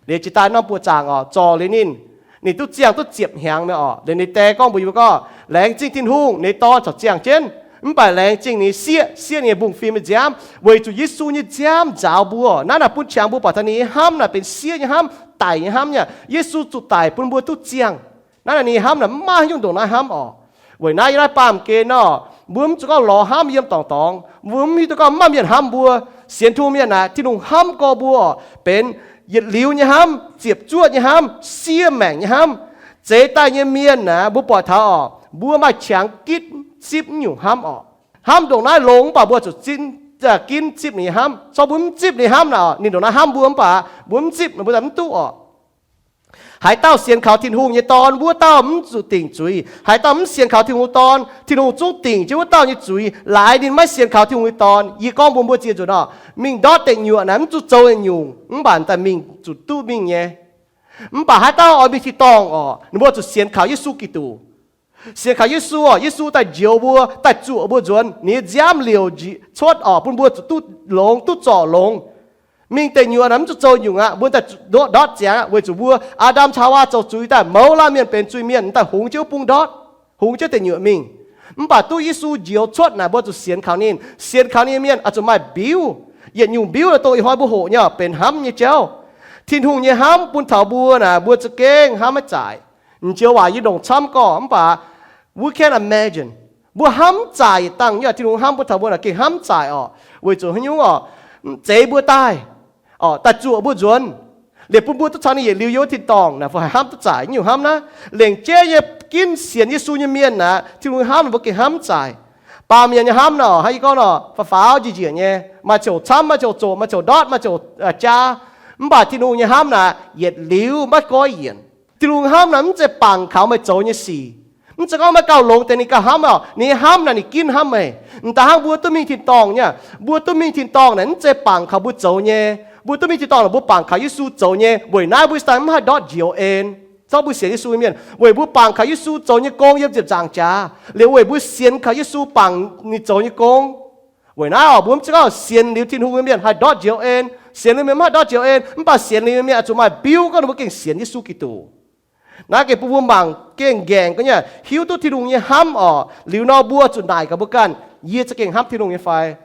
Liuz jiex daaih norm buoqc zaangc oc, zorc liuz ninh, ninh duqv ziangh duqv ziepc hnyangx mi'aqv oc. Liuz ninh die gorngv mbuox yie mbuo gorngv, laengz zingh Tin-Hungh, ninh nyei Dorn corc ziangh jienv, mv baac laengz zingh ninh siev, siev ninh nyei mbungv fim nyei nziaamv, weic zuqc Yesu nyei nziaamv nzaaux mbuo. Naaiv naaic bun qangx mbuo buatc taux ninh nyei hnamv naaic benx siev nyei hnamv, daic nyei hnamv nyei. Yesu zuqc daic bun mbuo duqv ziangh. Naaiv naaic ninh nyei hnamv naaic mv maaih haaix nyungc ndongc naaiv hnamv oc. Weic naaiv yiem naaiv baamh gen nor, mbuo mv zuqc gorngv lorz hnamv yiem dorngx dorngx. Mbuo mv hiuv duqv gorngv mv maaih mienh hnamv mbuo. Sienx Tin-Hungh mienh naaic, Tin-Hungh hnamv gorx mbuo oc, benx yietc liuz nyei hnamv, ziepc zuoqv nyei hnamv, siev maengc nyei hnamv. Zeix daaih nyei mienh naaic, mbuo buatc taux oc, mbuo maaih qangx gitv zipv nyungc hnamv oc. Hnamv ndongc naaiv longx mv baac mbuo zuqc zipv, ginv zipv ninh nyei hnamv. Zorqv mbuo mv zipv ninh hnamv naaic, ninh ndongc naaiv hnamv mbuo mv baac mbuo mv zipv, mbuo mv duqv oc. Haaix dauh sienx kaux Tin-Hungh nyei Dorn, wuov dauh mv zuqc dingc zuiz. Haaix dauh mv sienx kaux Tin-Hungh Dorn, Tin-Hungh zungv dingc jienv wuov dauh nyei zuiz, laaix ninh maiv sienx kaux Tin-Hungh nyei Dorn. Yie gorngv mbuox mbuo ziex nzunc oc, mingh ndortv deic nyuoqc naaic mv zuqc zoux nyungc, mv baac daaih mingh zuqc duqv mingh nyei. Mv baac haaix dauh oix mingh tin-dorngh orqc, ninh mbuo zuqc sienx kaux Yesu Giduc. Sienx kaux Yesu orqc, Yesu daaih njoux mbuo, daaih zuoqc mbuo nzuonx, ninh nyei nziaamv liouc njiec cuotv orqc, bun mbuo zuqc duqv longx, duqv zorc longx. Mingh deic nyuoqc naaic mv zuqc zoux nyungc aqv, mbuo daaih ndortv ziangx aqv, weic zuqc mbuo, Aa^ndam caux Haawaa zoux zuiz daaih mouz laanh mienh benx zuiz-mienh, daaih hungx jienv wuov bung ndortv, hungx jienv deic nyuoqc mingh. Mv baac duqv Yesu njoux cuotv naaic, mbuo zuqc sienx kaux ninh. Sienx kaux ninh mienh oix zuqc maaih mbiuv. Yietc nyungc mbiuv naaic dongh ih hnoi mbuo hoqc nyei benx hnamv nyei jauv. Tin-Hungh nyei hnamv bun taux mbuo naaic, mbuo za'gengh hnamv maiv zaaic. M'njoux waac yie longc camv gorqv, mv baac we can't imagine. Mbuo hnamv mv zaaic yietc dangh nyei. Tin-Hungh hnamv bun taux mbuo naaic gengh hnamv mv zaaic orqc. Weic zuqc haaix nyungc orqc? Zeix mbuo daaih, orqc, daaih zuoqc mbuo nzuonx, liepc bun mbuo duqv caux ninh yietc liuz yiem wuov tin-dorngh naaic, fai haih hnamv duqv zaaic nyungc hnamv naaiv. Lengc jeiv nyei ginv sienx Yesu nyei mienh naaic, Tin-Hungh hnamv ninh mbuo gengh hnamv mv zaaic. Baamh mienh nyei hnamv nor, hnangv yie gorngv nor, faaux faaux njiec njiec nyei, maaih ziouc camv, maaih ziouc zoqc, maaih ziouc ndortv, maaih ziouc jaav. Mv baac Tin-Hungh nyei hnamv naaic yietc liuz maiv goiv yienc. Tin-Hungh hnamv naaic mv zeiz bangc kaux meih zoux nyei sic. Mv zeiz gorngv meih gauh longx deix ninh gauh hnamv orqc. Ninh hnamv naaic ninh ginv hnamv meih. M'daaih hnangv mbuo duqv mingh tin-dorngh nyei, mbuo duqv mingh tin-dorngh naaic mv zeiz bangc kaux mbuo zoux nyei. Mbuo duqv mingh tin-dorngh naaic mbuo bangc kaux Yesu zoux nyei. Weic naaiv mbuo daaih mv haih ndortv njoux en, zorqv mbuo sienx Yesu mienh, weic mbuo bangc kaux Yesu zoux nyei gong yiem ziepc nzaangc jaax, liuz weic mbuo sienx kaux Yesu bangc ninh zoux nyei gong. Weic naaiv orqc, mbuo mv zeiz gorngv sienx liuz Tin-Hungh nyei mienh haih ndortv njoux en. Sienx liuz mienh mv haih ndortv njoux en, mv baac sienx liuz mienh oix zuqc maaih mbiuv gorngv ninh mbuo gengh sienx Yesu Giduc. Naaiv gengh bun mbuo mangc gengh nqaengc ga'naaiv, hiuv duqv Tin-Hungh nyei hnamv orqc. Liuz nor mbuo zuqc naaic gaax mbuo ganh, yie za'gengh hnamv Tin-Hungh nyei fai?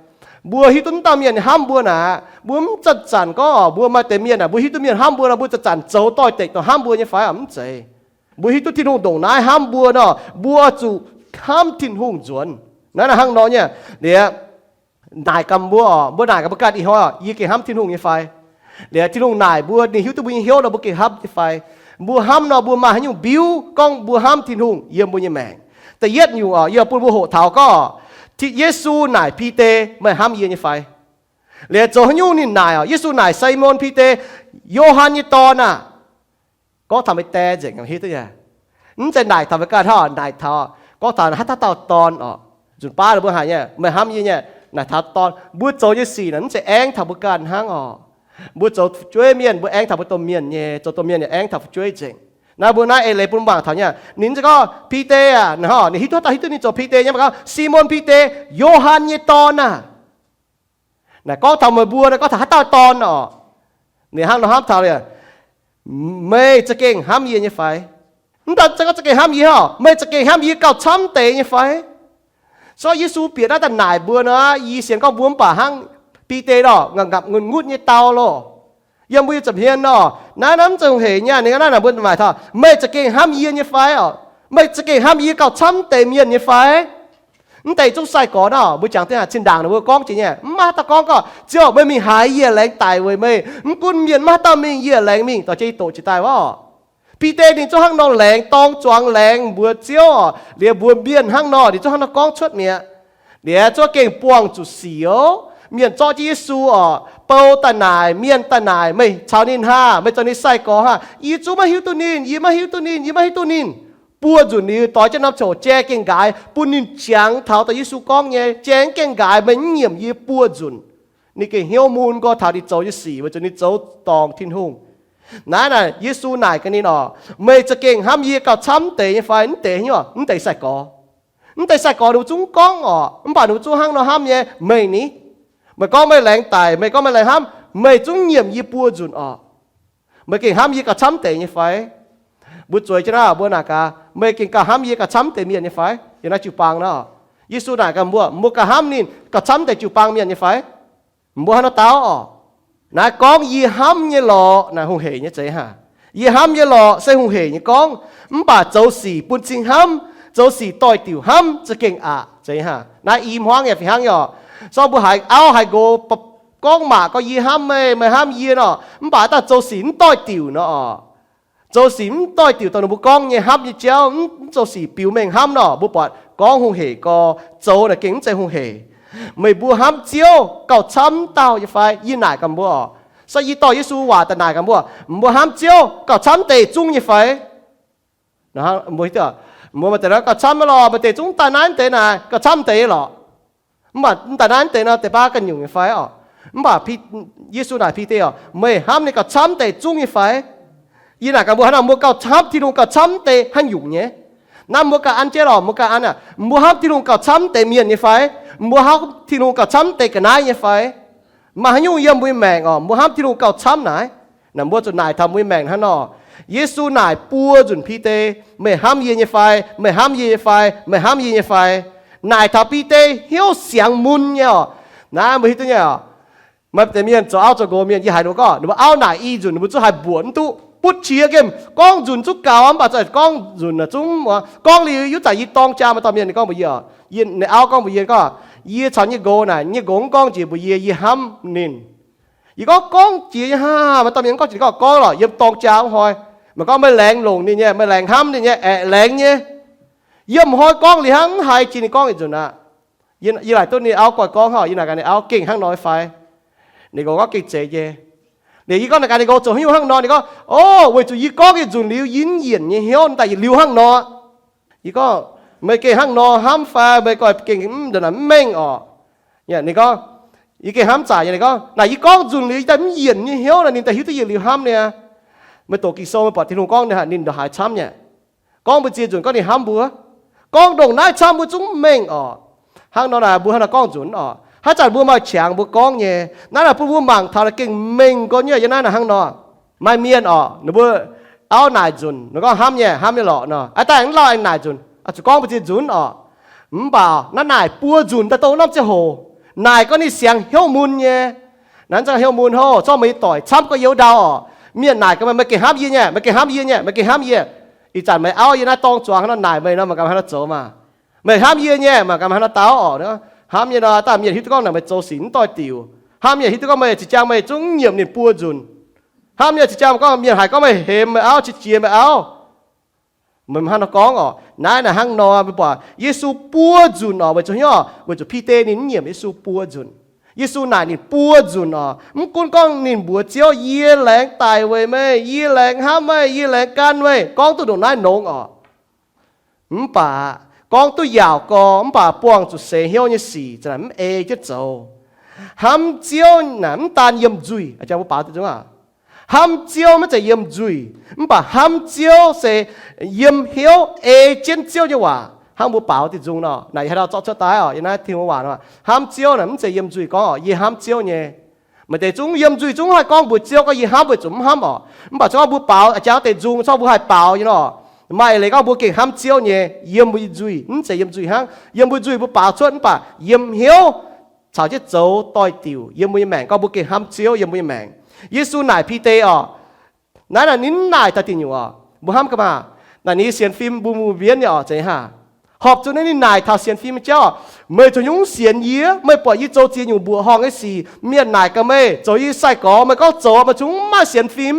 Mbuo hiuv duqv mv dauh mienh hnamv mbuo naaic, mbuo mv zanc-zanc gorngv orqc, mbuo maaih deix mienh aah, mbuo hiuv duqv mienh hnamv mbuo nor, mbuo zanc-zanc zoux doix-dekc dongh hnamv mbuo nyei fai? Mv zeiz. Mbuo hiuv duqv Tin-Hungh ndongc naaiv hnamv mbuo nor, mbuo zuqc hnamv Tin-Hungh nzuonx. Naaiv hnangv nor nyei. Liuz naaic gaax mbuo orqc, mbuo naaic gaax mbuo ganh ih hnoi orqc, yie gengh hnamv Tin-Hungh nyei fai? Liuz Tin-Hungh naaic mbuo, ninh hiuv duqv mbuo nyei hnyouv nor, mbuo gengh hnamv nyei fai? Mbuo hnamv nor mbuo maaih haaix nyungc mbiuv gorngv mbuo hnamv Tin-Hungh yiem mbuo nyei maengc? Da'yietv nyungc orqc, yie bun mbuo hoqc taux gorngv, Yesu naaic Bide, Meih hnamv yie nyei fai? Liuz zoux haaix nyungc ninh naaic orqc? Yesu naaic Simon Bide, Yo^han nyei dorn aah! Gorngv taux meih die nzengc, hiuv duqv nyei. Mv zeiz naaic taux meih ganh hnangv, naaic taux, gorngv taux haaix dauh dauh dorn orqc. Nzunc baav ninh mbuo haiz nyei, Meih hnamv yie nyei, naaic taux dorn. Mbuo zoux nyei sic naaic mv zeiz aengv taux mbuo ganh hnangv orqc. Mbuo zoux fu'jueiv mienh, mbuo aengv taux mbuo domh mienh nyei, zoux domh mienh yaac aengv taux fu'jueiv nzengc. Naaiv mbuo naaiv eix leiz bun mangc taux nyei. Ninh mv zeiz gorngv, Bide aah! Ninh hiuv duqv dauh hiuv duqv ninh zoux Bide nyei, mv baac gorngv, Simon Bide, Yo^han nyei dorn aah! Naaic gorngv taux meih mbuo, naaiv gorngv taux haaix dauh dorn orqc? Ninh hnangv nor hnamv taux, Meih za'gengh hnamv yie nyei fai? Mv daan gorngv za'gengh hnamv yie orqc, meih za'gengh hnamv yie gauh camv deix nyei fai? Sortv Yesu bieqc naaiv daaih naaic mbuo nor, yie sienx gorngv mbuo mv baac hnangv Bide nor, ngapc ngutv ngutv nyei dau loh. Yiem mbuo nyei nza'hmien nor, naaiv naaiv mv zeiz hungh hec nyei. Ninh naaiv naaic mbuo maaih taux, Meih za'gengh hnamv yie nyei fai orqc? Meih za'gengh hnamv yie gauh camv deix mienh nyei fai? Mv deix zungv sai-gorx nor, mbuo jangx dien cin-ndaangc ninh mbuo gorngv jiex nyei, mv maaih dauh gorngv gorqv, Ziouv, meih mingh haaix yie laengz daic weic meih. Mv gunv mienh mv maaih dauh mingh, yie laengz mingh dorh jienv yie doqc jiex daaih wuov. Bide ninh zungv hnangv nor laengz dorng zuangx laengz mbuox Ziouv orqc, liuz mbuox mienh hnangv nor, ninh zungv hnangv nor gorngv cuotv mi'aqv. Liuz zungv gengh buangh zuqc sic oc. Mienh zorqv jienv Yesu orqc, bou daaih naaic, mienh daaih naaic, Meih caux ninh hnangv? Meih zoux ninh sai-gorx hnangv? Yie zungv maiv hiuv duqv ninh, yie maiv hiuv duqv ninh, yie maiv hiuv duqv ninh. Buo nzunc liuz doix jienv norm coc jai gengh nqaaix, bun ninh jangx taux daaih Yesu gorngv nyei, jai gengh nqaaix, Meih mv nyiemc yie buo nzunc. Ninh gengh hnyouv mun gorx taux ninh zoux nyei sic weic zuqc ninh zoux dorngc Tin-Hungh. Naaiv naaic Yesu naaic gaax ninh orqc, Meih za'gengh hnamv yie gauh camv deix nyei fai? Mv deix nyei, mv deix sai-gorx. Mv deix sai-gorx ninh mbuo zungv gorngv orqc, mv baac ninh mbuo zungv hnangv nor hnamv nyei, Meih ni, meih gorngv meih laengz daic, meih gorngv meih laengz hnamv, meih zungv nyiemc yie buo nzunc orqc. Meih gengh hnamv yie gauh camv deix nyei fai? Mbuo zueiz jienv naaiv mbuo naaic gaax, Meih gengh gauh hnamv yie gauh camv deix mienh nyei fai? Yiem naaiv jiu-baang nor, Yesu naaic gaax mbuo, Mbuo gauh hnamv ninh gauh camv deix jiu-baang mienh nyei fai? Mbuo hnangv nor dau orqc. Naaiv gorngv yie hnamv nyei lorqc naaic hungh heic nyei zeiz hnangv. Yie hnamv nyei lorqc se hungh heic nyei gorngv. Mv baac zoux sic bun cing hnamv, zoux sic doix-diuc hnamv za'gengh aqc zeiz hnangv. Naaiv i hmuangv yaac fih hnangv nyei orqc. Sortv mbuo haiz auv haiz nqox gorngv maac gorngv, Yie hnamv meih, meih hnamv yie nor, mv baac daaih zoux sic mv doix-diuc nor orqc. Zoux sic mv doix-diuc dongh ninh mbuo gorngv nyei hnamv nyei jauv, mv zoux sic biux mengh hnamv nor, mbuo buatc gorngv hungh heic gorx, zoux naaic gengh mv zeiz hungh heic. Meih mbuo hnamv Ziouv gauh camv dauh nyei fai? Yie naaic gaax mbuo orqc. Sortv yie dorh Yesu waac daaih naaic gaax mbuo, Mbuo hnamv Ziouv gauh camv deix zungv nyei fai? Mbuo maaih deix gauh camv lorqc, maaih deix zungv daaih naaiv deix naaic gauh camv deix lorqc. Mv baac mv daaih naaiv deix nor deix baav ganh nyungc nyei fai orqc? Mv baac Yesu naaic Bide orqc, Meih hnamv ninh gauh camv deix zungv nyei fai? Yie naaic gaax mbuo hnangv nor, mbuo gauh hnamv Tin-Hungh gauh camv deix haaix nyungc nyei? Naaiv mbuo ganh an jienv lorqc, mbuo ganh an aqv. Mbuo hnamv Tin-Hungh gauh camv deix mienh nyei fai? Mbuo hnamv Tin-Hungh gauh camv deix ga'naaiv nyei fai? Maaih haaix nyungc yiem mbuo nyei maengc oc, mbuo hnamv Tin-Hungh gauh camv naaic? Naaic mbuo zuqc naaic taux mbuo nyei maengc hnangv nor. Yesu naaic buo nzunc Bide, meih hnamv yie nyei fai? Meih hnamv yie nyei fai? Meih hnamv yie nyei fai? Naaic taux Bide hnyouv siangx mun nyei oc. Naaiv mbuo hiuv duqv nyei oc. Maaih deix mienh zoux auv zoux nqox mienh, yie haiz ninh mbuo gorngv, ninh mbuo auv naaic i nzunc ninh mbuo zungv haih mbuoqc mv duqv, butv qiex gemh gorngv nzunc zungv gaux, mv baac zoux gorngv nzunc zungv, gorngv liuz yuv zanc yie dorng jaa maaih dauh mienh ninh gorngv mbuox yie, ninh auv gorngv mbuox yie gorngv, yie caux nyei nqox naaic, nyei nqox mv gorngv njiec mbuox yie, yie hnamv ninh. Yie gorngv, gorngv jiex nyei hnangv. Maaih dauh mienh gorngv jiex, gorngv, gorngv lorqc, yiem dorng jaa mv hnoi, meih gorngv meih laengz longc ninh nyei, meih laengz hnamv ninh nyei, aeqv, laengz nyei. Yie mv hnoi gorngv liuz hnangv, mv haiz jiex ninh gorngv yietc nzunc aqv. Yie laaic duqv ninh auv goiv gorngv hnangv, yie naaic gaax ninh auv, gengh hnangv nor nyei fai? Ninh nqox gorngv gengh zeiz nyei. Liuz yie gorngv naaic gaax ninh nqox zoux haaix nyungc hnangv nor, ninh gorngv, o, weic zuqc yie gorngv yietc nzunc liuz yie mv yienc nyei hnyouv daaih yietc liuz hnangv nor. Yie gorngv, meih gengh hnangv nor hnamv fai? Meih goiv gengh mv, mv mengh oc. Ninh gorngv, yie gengh hnamv zaic nyei. Ninh gorngv, naaic yie gorngv nzunc liuz yie daaih mv yienc nyei hnyouv naaic, ninh daaih hiuv duqv yie liuz hnamv niaa. Meih doqc Ging-Sou meih buatc Tin-Hungh gorngv ninh haaix, ninh ndongc haaix camv nyei? Gorngv mbuo ziex nzunc gorngv ninh hnamv mbuo. Gorngv ndongc naaiv camv mbuo zungv mv mengh orqc. Hnangv nor naaic mbuo hnangv naaiv gorngv nzunc orqc. Haaix zanc mbuo maaih qangx mbuo gorngv nyei. Naaiv naaic bun mbuo mangc taux naaic gengh mengh gorngv nyei. Yiem naaiv naaic hnangv nor, maaih mienh orqc, ninh mbuo auv naaic nzunc, ninh gorngv hnamv nyei, hnamv nyei lorqc nor, aav dangh mv lauh aengx naaic nzunc, zuqc gorngv mbuo ziex nzunc orqc. Mv baac naaiv naaic buo nzunc daaih dongh norm ziangh hoc. Naaic gorngv ninh siangx hnyouv mun nyei. Naaiv ziangh hnyouv mun hov, zorqv meih nyei doic camv gorngv yiem wuov ndau orqc. Mienh naaic gaax meih, meih gengh hnamv yie nyei, meih gengh hnamv yie nyei, meih gengh hnamv yie. Ih zanc meih auv yiem naaiv dorng zuangx hnangv nor naaic meih nor, meih ganh hnangv nor zoux maah? Meih hnamv yie nyei, meih ganh hnangv nor dau orqc. Hnamv nyei nor, daaih mienh hiuv duqv gorngv naaic meih zoux sic mv doix-diuc. Hnamv nyei hiuv duqv gorngv meih zinh ziangx meih zungv nyiemc ninh buo nzunc. Hnamv nyei zinh ziangx gorngv mienh haiz gorngv meih hemx meih auv, qiex jiez meih auv. Meih hnangv nor gorngv orqc. Naaiv naaic hnangv nor, mbuo buatc Yesu buo nzunc orqc. Weic zuqc hnyouv, weic zuqc Bide ninh mv nyiemc Yesu buo nzunc. Yesu naaic ninh buo nzunc orqc. Mv gunv gorngv ninh mbuox Ziouv, yie laengz daic weic meih, yie laengz hnamv meih, yie laengz gan meih, gorngv duqv ndongc naaiv nongx orqc. Mv baac gorngv duqv yaauc gorx, mv baac buangh zuqc seix hnyouv nyei sic, za'naaic mv ei jienv zoux. Hnamv Ziouv naaic mv daan yiem nzuih, jang mbuo baaux diqc zungv aqv. Hnamv Ziouv maiv zeiz yiem nzuih, mv baac hnamv Ziouv se yiem hnyouv ei jienv Ziouv nyei waac. Hnangv mbuo baaux diqc zungv nor, naaic yie haaix dauh zorqv cuotv daaih orqc, yiem naaiv Tin-Hungh waac nor, hnamv Ziouv naaic mv zeiz yiem nzuih gorngv orqc, yie hnamv Ziouv nyei. Maaih deix zungv yiem nzuih zungv haih gorngv mbuox Ziouv gorngv yie hnamv weic zuqc mv hnamv orqc. Mv baac zungv gorngv mbuo baaux, jang deix nzung, gorngv mbuo haih baaux nyei nor, maaih eix leiz gorngv mbuo gengh hnamv Ziouv nyei, yiem mbuo nyei nzuih, mv zeiz yiem nzuih hnangv. Yiem mbuo nzuih mbuo baaux cuotv, mv baac yiem hnyouv caux jienv zoux doix-diuc yiem mbuo nyei maengc, gorngv mbuo gengh hnamv Ziouv yiem mbuo nyei maengc. Yesu naaic Bide orqc. Naaiv naaic ninh mv naaic taux diuc nyungc orqc. Mbuo hnamv gaax maah! Naaic ninh nyei sienx fim mbuo mbuo mbienv nyei orqc, zeiz haac. Horpc zuqc naaiv ninh naaic taux sienx fim nyei jauv, meih zoux nyungc sienx yie? Meih buatc yie zoux ziex nyungc mbuoqc horngh nyei sic, mienh naaic gaax meih, zoux yie sai-gorx, meih gorngv zoux, meih zungv mv maaih sienx fim.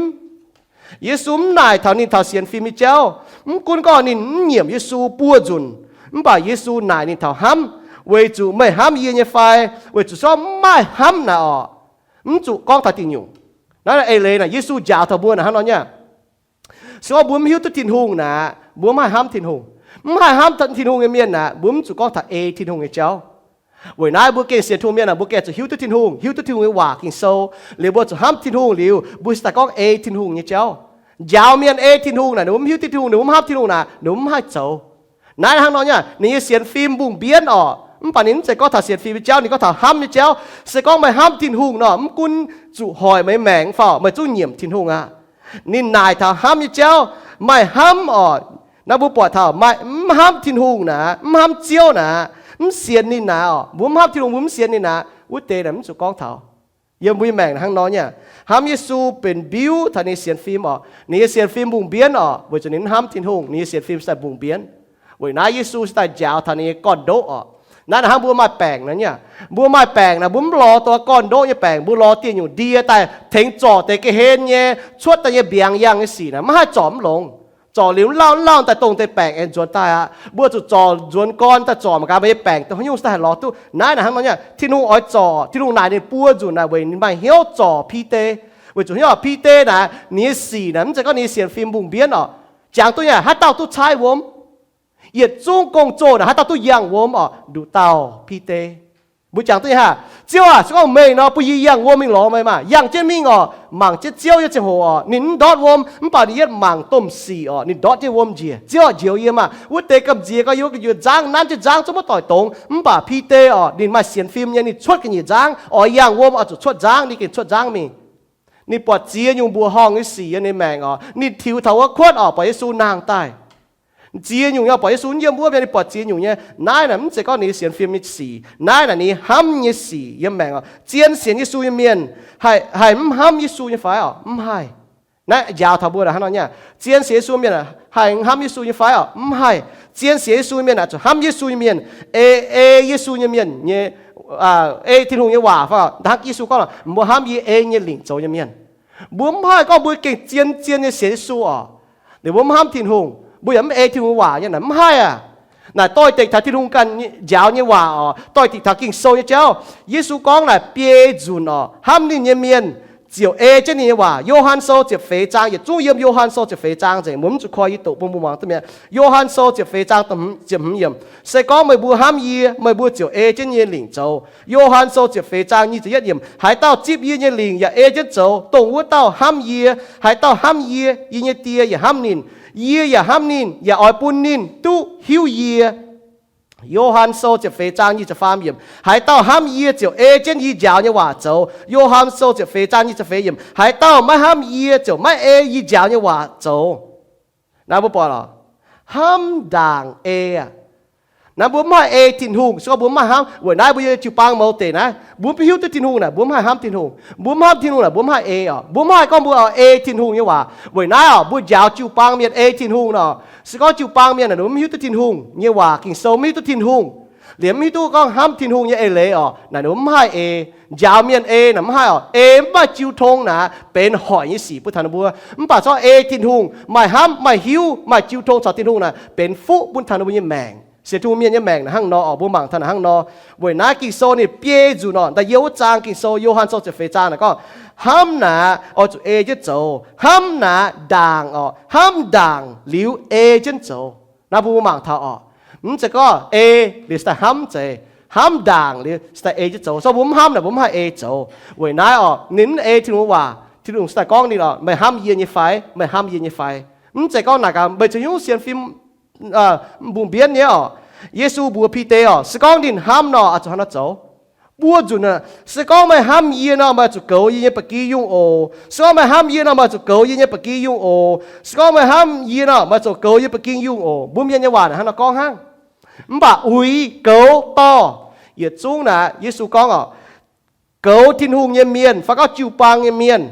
Yesu mv naaic taux ninh taux sienx fim nyei jauv. Mv gunv gorngv ninh mv nyiemc Yesu buo nzunc, mv baac Yesu naaic ninh taux hnamv, weic zuqc meih hnamv yie nyei fai? Weic zuqc se gorngv mv maaih hnamv naaic orqc, mv zuqc gorngv taux diuc nyungc. Naaiv eix leiz naaic Yesu njaaux taux mbuo naaic hnangv nor nyei. Se gorngv mbuo mv hiuv duqv Tin-Hungh naaic, mbuo mv haih hnamv Tin-Hungh. Mv haih hnamv Tin-Hungh nyei mienh naaic, mbuo mv zuqc gorngv taux ei Tin-Hungh nyei jauv. Weic naaiv mbuo gengh sienx Tin-Hungh mienh aah, mbuo gengh zuqc hiuv duqv Tin-Hungh, hiuv duqv Tin-Hungh nyei waac Ging-Sou, liuz mbuo zuqc hnamv Tin-Hungh liuz, mbuo cingx daaih gorngv ei Tin-Hungh nyei jauv. Njaaux mienh ei Tin-Hungh naaic, ninh mbuo mv hiuv duqv Tin-Hungh, ninh mbuo mv hnamv Tin-Hungh naaic, ninh mbuo mv haih zoux. Naaiv hnangv nor nyei, ninh nyei sienx fim mbungh mbienv orqc. Mv baac ninh mv zeiz gorngv taux sienx fim nyei jauv, ninh gorngv taux hnamv nyei jauv. Se gorngv meih hnamv Tin-Hungh nor, mv gunv zuqc hoic meih nyei maengc fai meih zungv nyiemc Tin-Hungh aqv. Ninh naaic taux hnamv nyei jauv. Maaih hnamv orqc, naaiv mbuo buatc taux maaih mv hnamv Tin-Hungh naaic, mv hnamv Ziouv naaic, mv sienx ninh naaic orqc, mbuo mv hnamv Tin-Hungh, mbuo mv sienx ninh naaic, wuov deix naaic mv zuqc gorngv taux. Yiem mbuo nyei maengc hnangv nor nyei. Hnamv Yesu benx mbiuv taux ninh nyei sienx fim orqc. Ninh nyei sienx fim mbungh mbienv orqc, weic zuqc ninh mv hnamv Tin-Hungh, ninh nyei sienx fim cingx daaih mbungh mbienv. Weic naaiv Yesu cingx daaih njaaux taux ninh nyei gorn-ndoqv orqc. Naaiv naaic hnangv mbuo maaih baengc nor nyei. Mbuo maaih baengc naaic, mbuo mv lorz dongh gorn-ndoqv nyei baengc, mbuo lorz dieh nyungc ndie daaih tengx zorc deix ga'hlen nyei, cuotv daaih nyei mbiaangx yangh nyei sic naaic, mv haih zorc mv longx. Zorc liuz mv lauh mv lauh daaih dongh deix baengc aengx nzuonx daaih aqv. Mbuo zuqc zorc nzuonx gorn daaih zorc mangc gaax meih nyei baengc dongh haaix nyungc cingx daaih haih lorz duqv. Naaiv naaic hnangv nor nyei. Tin-Hungh oix zorc, Tin-Hungh naaic ninh buo nzunc naaic weic ninh maaih hnyouv zorc Bide. Weic zuqc hnyouv Bide naaic, ninh nyei sic naaic mv zeiz gorngv ninh nyei sienx fim mbungh mbienv orqc. Jangx duqv nyei, haaix dauh duqv caaiv wuom? Yietc zungv gong-zoh naaic haaix dauh duqv yangh wuom orqc? Nduqc dauh Bide. Mbuo jangx duqv nyei haah? Ziouv aah, se gorngv meih nor, bun yie yangh wuom mingh lorz meih maah. Yangh jienv mingh oc, mangc jienv Ziouv nyei ziangh hoc oc, ninh mv ndortv wuom, mv baac ninh yietv mangc domh sic oc, ninh ndortv jienv wuom njiec. Ziouv oc, njoux yie maah. Wuov deix gamh nziex gorx, yie wuov gu'nyuoz nzangv, nanv jienv nzangv, zungv maiv doix dongz. Mv baac Bide oc, ninh maaih sienx fim nyei, ninh cuotv ga'nyiec nzangv oix yangh wuom, oix zuqc cuotv nzangv, ninh gengh cuotv nzangv mingh. Ninh buatc ziex nyungc mbuoqc horngh nyei sic yiem ninh maengc oc. Ninh tiux taux wuov kuotv oc, buatc Yesu nangh daaih. Ziex nyungc nyei, buatc Yesu yiem wuov, ninh buatc ziex nyungc nyei. Naaiv naaic mv zeiz gorngv ninh nyei sienx fim nyei sic. Naaiv naaic ninh hnamv nyei sic yiem maengc oc. Zien sienx Yesu nyei mienh haih, haih mv hnamv Yesu nyei fai oc? Mv haih. Naaiv njaaux taux mbuo hnangv nor nyei. Zien sienx Yesu mienh haih hnamv Yesu nyei fai oc? Mv haih. Zien sienx Yesu mienh naaic zuqc hnamv Yesu nyei mienh, ei, ei Yesu nyei mienh nyei, ei Tin-Hungh nyei waac fai oc? Hnangv Yesu gorngv, mbuo hnamv yie ei nyei lingc zoux nyei mienh. Mbuo mv haih gorngv mbuo gengh zien-zien nyei sienx Yesu oc, liuz mbuo mv hnamv Tin-Hungh, mbuo yaac mv ei Tin-Hungh waac nyei, naaic mv haih aac. Naaic doix-dekc taux Tin-Hungh ganh njaaux nyei waac oc, doix-dekc taux Ging-Sou nyei jauv. Yesu gorngv naaic biei nzunc oc, hnamv ninh nyei mienh ziouc ei jienv ninh nyei waac. Yo^han Sou ziepc feix zaang, yietc zungv yiem Yo^han Sou ziepc feix zaang nzengc, mbuo mv zuqc koi, yie doqc bun mbuo muangx duqv mi'aqv. Yo^han Sou ziepc feix zaang, ziepc hmz yiemc, se gorngv meih mbuo hnamv yie, meih mbuo ziouc ei jienv yie nyei lingc zoux. Yo^han Sou ziepc feix zaang nyic ziepc yietv yiemc, haaix dauh zipv yie nyei lingc yaac ei jienv zoux, dongh wuov dauh hnamv yie. Haaix dauh hnamv yie, yie nyei Die yaac hnamv ninh. Yie yaac hnamv ninh yaac oix bun ninh duqv hiuv yie. Yo^han Sou ziepc feix zaang nyic ziepc faam yiemc, haaix dauh hnamv yie ziouc ei jienv yie njaaux nyei waac zoux. Yo^han Sou ziepc feix zaang nyic ziepc feix yiemc, haaix dauh maiv hnamv yie ziouc maiv ei yie njaaux nyei waac zoux. Naaiv mbuo buatc oc, hnamv ndaangc ei aqv. Naaiv mbuo mv haih ei Tin-Hungh se gorngv mbuo mv haih hnamv. Weic naaiv mbuo yiem jiu-baang mouz deic naaiv, mbuo mv hiuv duqv Tin-Hungh naaic, mbuo mv haih hnamv Tin-Hungh. Mbuo mv hnamv Tin-Hungh naaic, mbuo mv haih ei oc. Mbuo mv haih gorngv mbuo oix ei Tin-Hungh nyei waac. Weic naaiv oc, mbuo njaaux jiu-baang mienh ei Tin-Hungh nor, se gorngv jiu-baang mienh naaic ninh mbuo mv hiuv duqv Tin-Hungh nyei waac, Ging-Sou mv hiuv duqv Tin-Hungh, liemh mv hiuv duqv gorngv hnamv Tin-Hungh nyei eix leiz oc, naaic ninh mbuo mv haih ei. Njaaux mienh ei naaic mv haih oc. Ei mv maaih jiu tong naaic benx hoic nyei sic bun taux ninh mbuo. Mv baac zorqv ei Tin-Hungh, maaih hnamv, maaih hiuv, maaih jiu tong caux Tin-Hungh naaic benx fuqv bun taux ninh mbuo nyei maengc. Sienx Tin-Hungh mienh nyei maengc naaic hnangv nor oc, mbuo mangc taux naaic hnangv nor. Weic naaiv Ging-Sou ninh biei nzunc oc, da'yietv wuov zaang Ging-Sou, Yo^han Sou ziepc feix zaang naaic gorngv, hnamv naaic oix zuqc ei jienv zoux. Hnamv naaic ndaangc oc, hnamv ndaangc liuz ei jienv zoux. Naaiv mbuo mangc taux oc, mv zeiz gorngv ei liuz se daaih hnamv zeiz, hnamv ndaangc liuz se daaih ei jienv zoux. Se gorngv mbuo mv hnamv naaic mbuo mv haih ei zoux. Weic naaiv oc, ninh mv ei Tin-Hungh waac, Tin-Hungh se daaih gorngv ninh oc, meih hnamv yie nyei fai? Meih hnamv yie nyei fai? Mv zeiz gorngv naaic gaax meih zoux hnyouv sienx fim mbungh mbienv nyei oc. Yesu mbuox Bide oc, se gorngv ninh hnamv nor, oix zuqc hnangv nor zoux. Buo nzunc, se gorngv meih hnamv yie nor, meih zuqc goux yie nyei ba'gi yungh oc. Se gorngv meih hnamv yie nor, meih zuqc goux yie nyei ba'gi yungh oc. Se gorngv meih hnamv yie nor, meih zuqc goux yie ba'gi yungh oc. Mbuo mienh nyei waac naaic hnangv nor gorngv hnangv. Mv baac uix, goux, dorh, yietc zungv naaic Yesu gorngv oc, goux Tin-Hungh nyei mienh fai gorngv jiu-baang nyei mienh.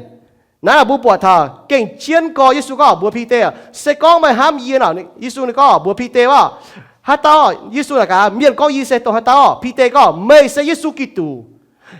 Naaiv mbuo buatc taux gengh jienv gorx Yesu gorngv mbuox Bide oc, se gorngv meih hnamv yie nor, Yesu ninh gorngv mbuox Bide oc, haaix dauh, Yesu naaic gaax, mienh gorngv yie se dongh haaix dauh? Bide gorngv, meih se Yesu Giduc.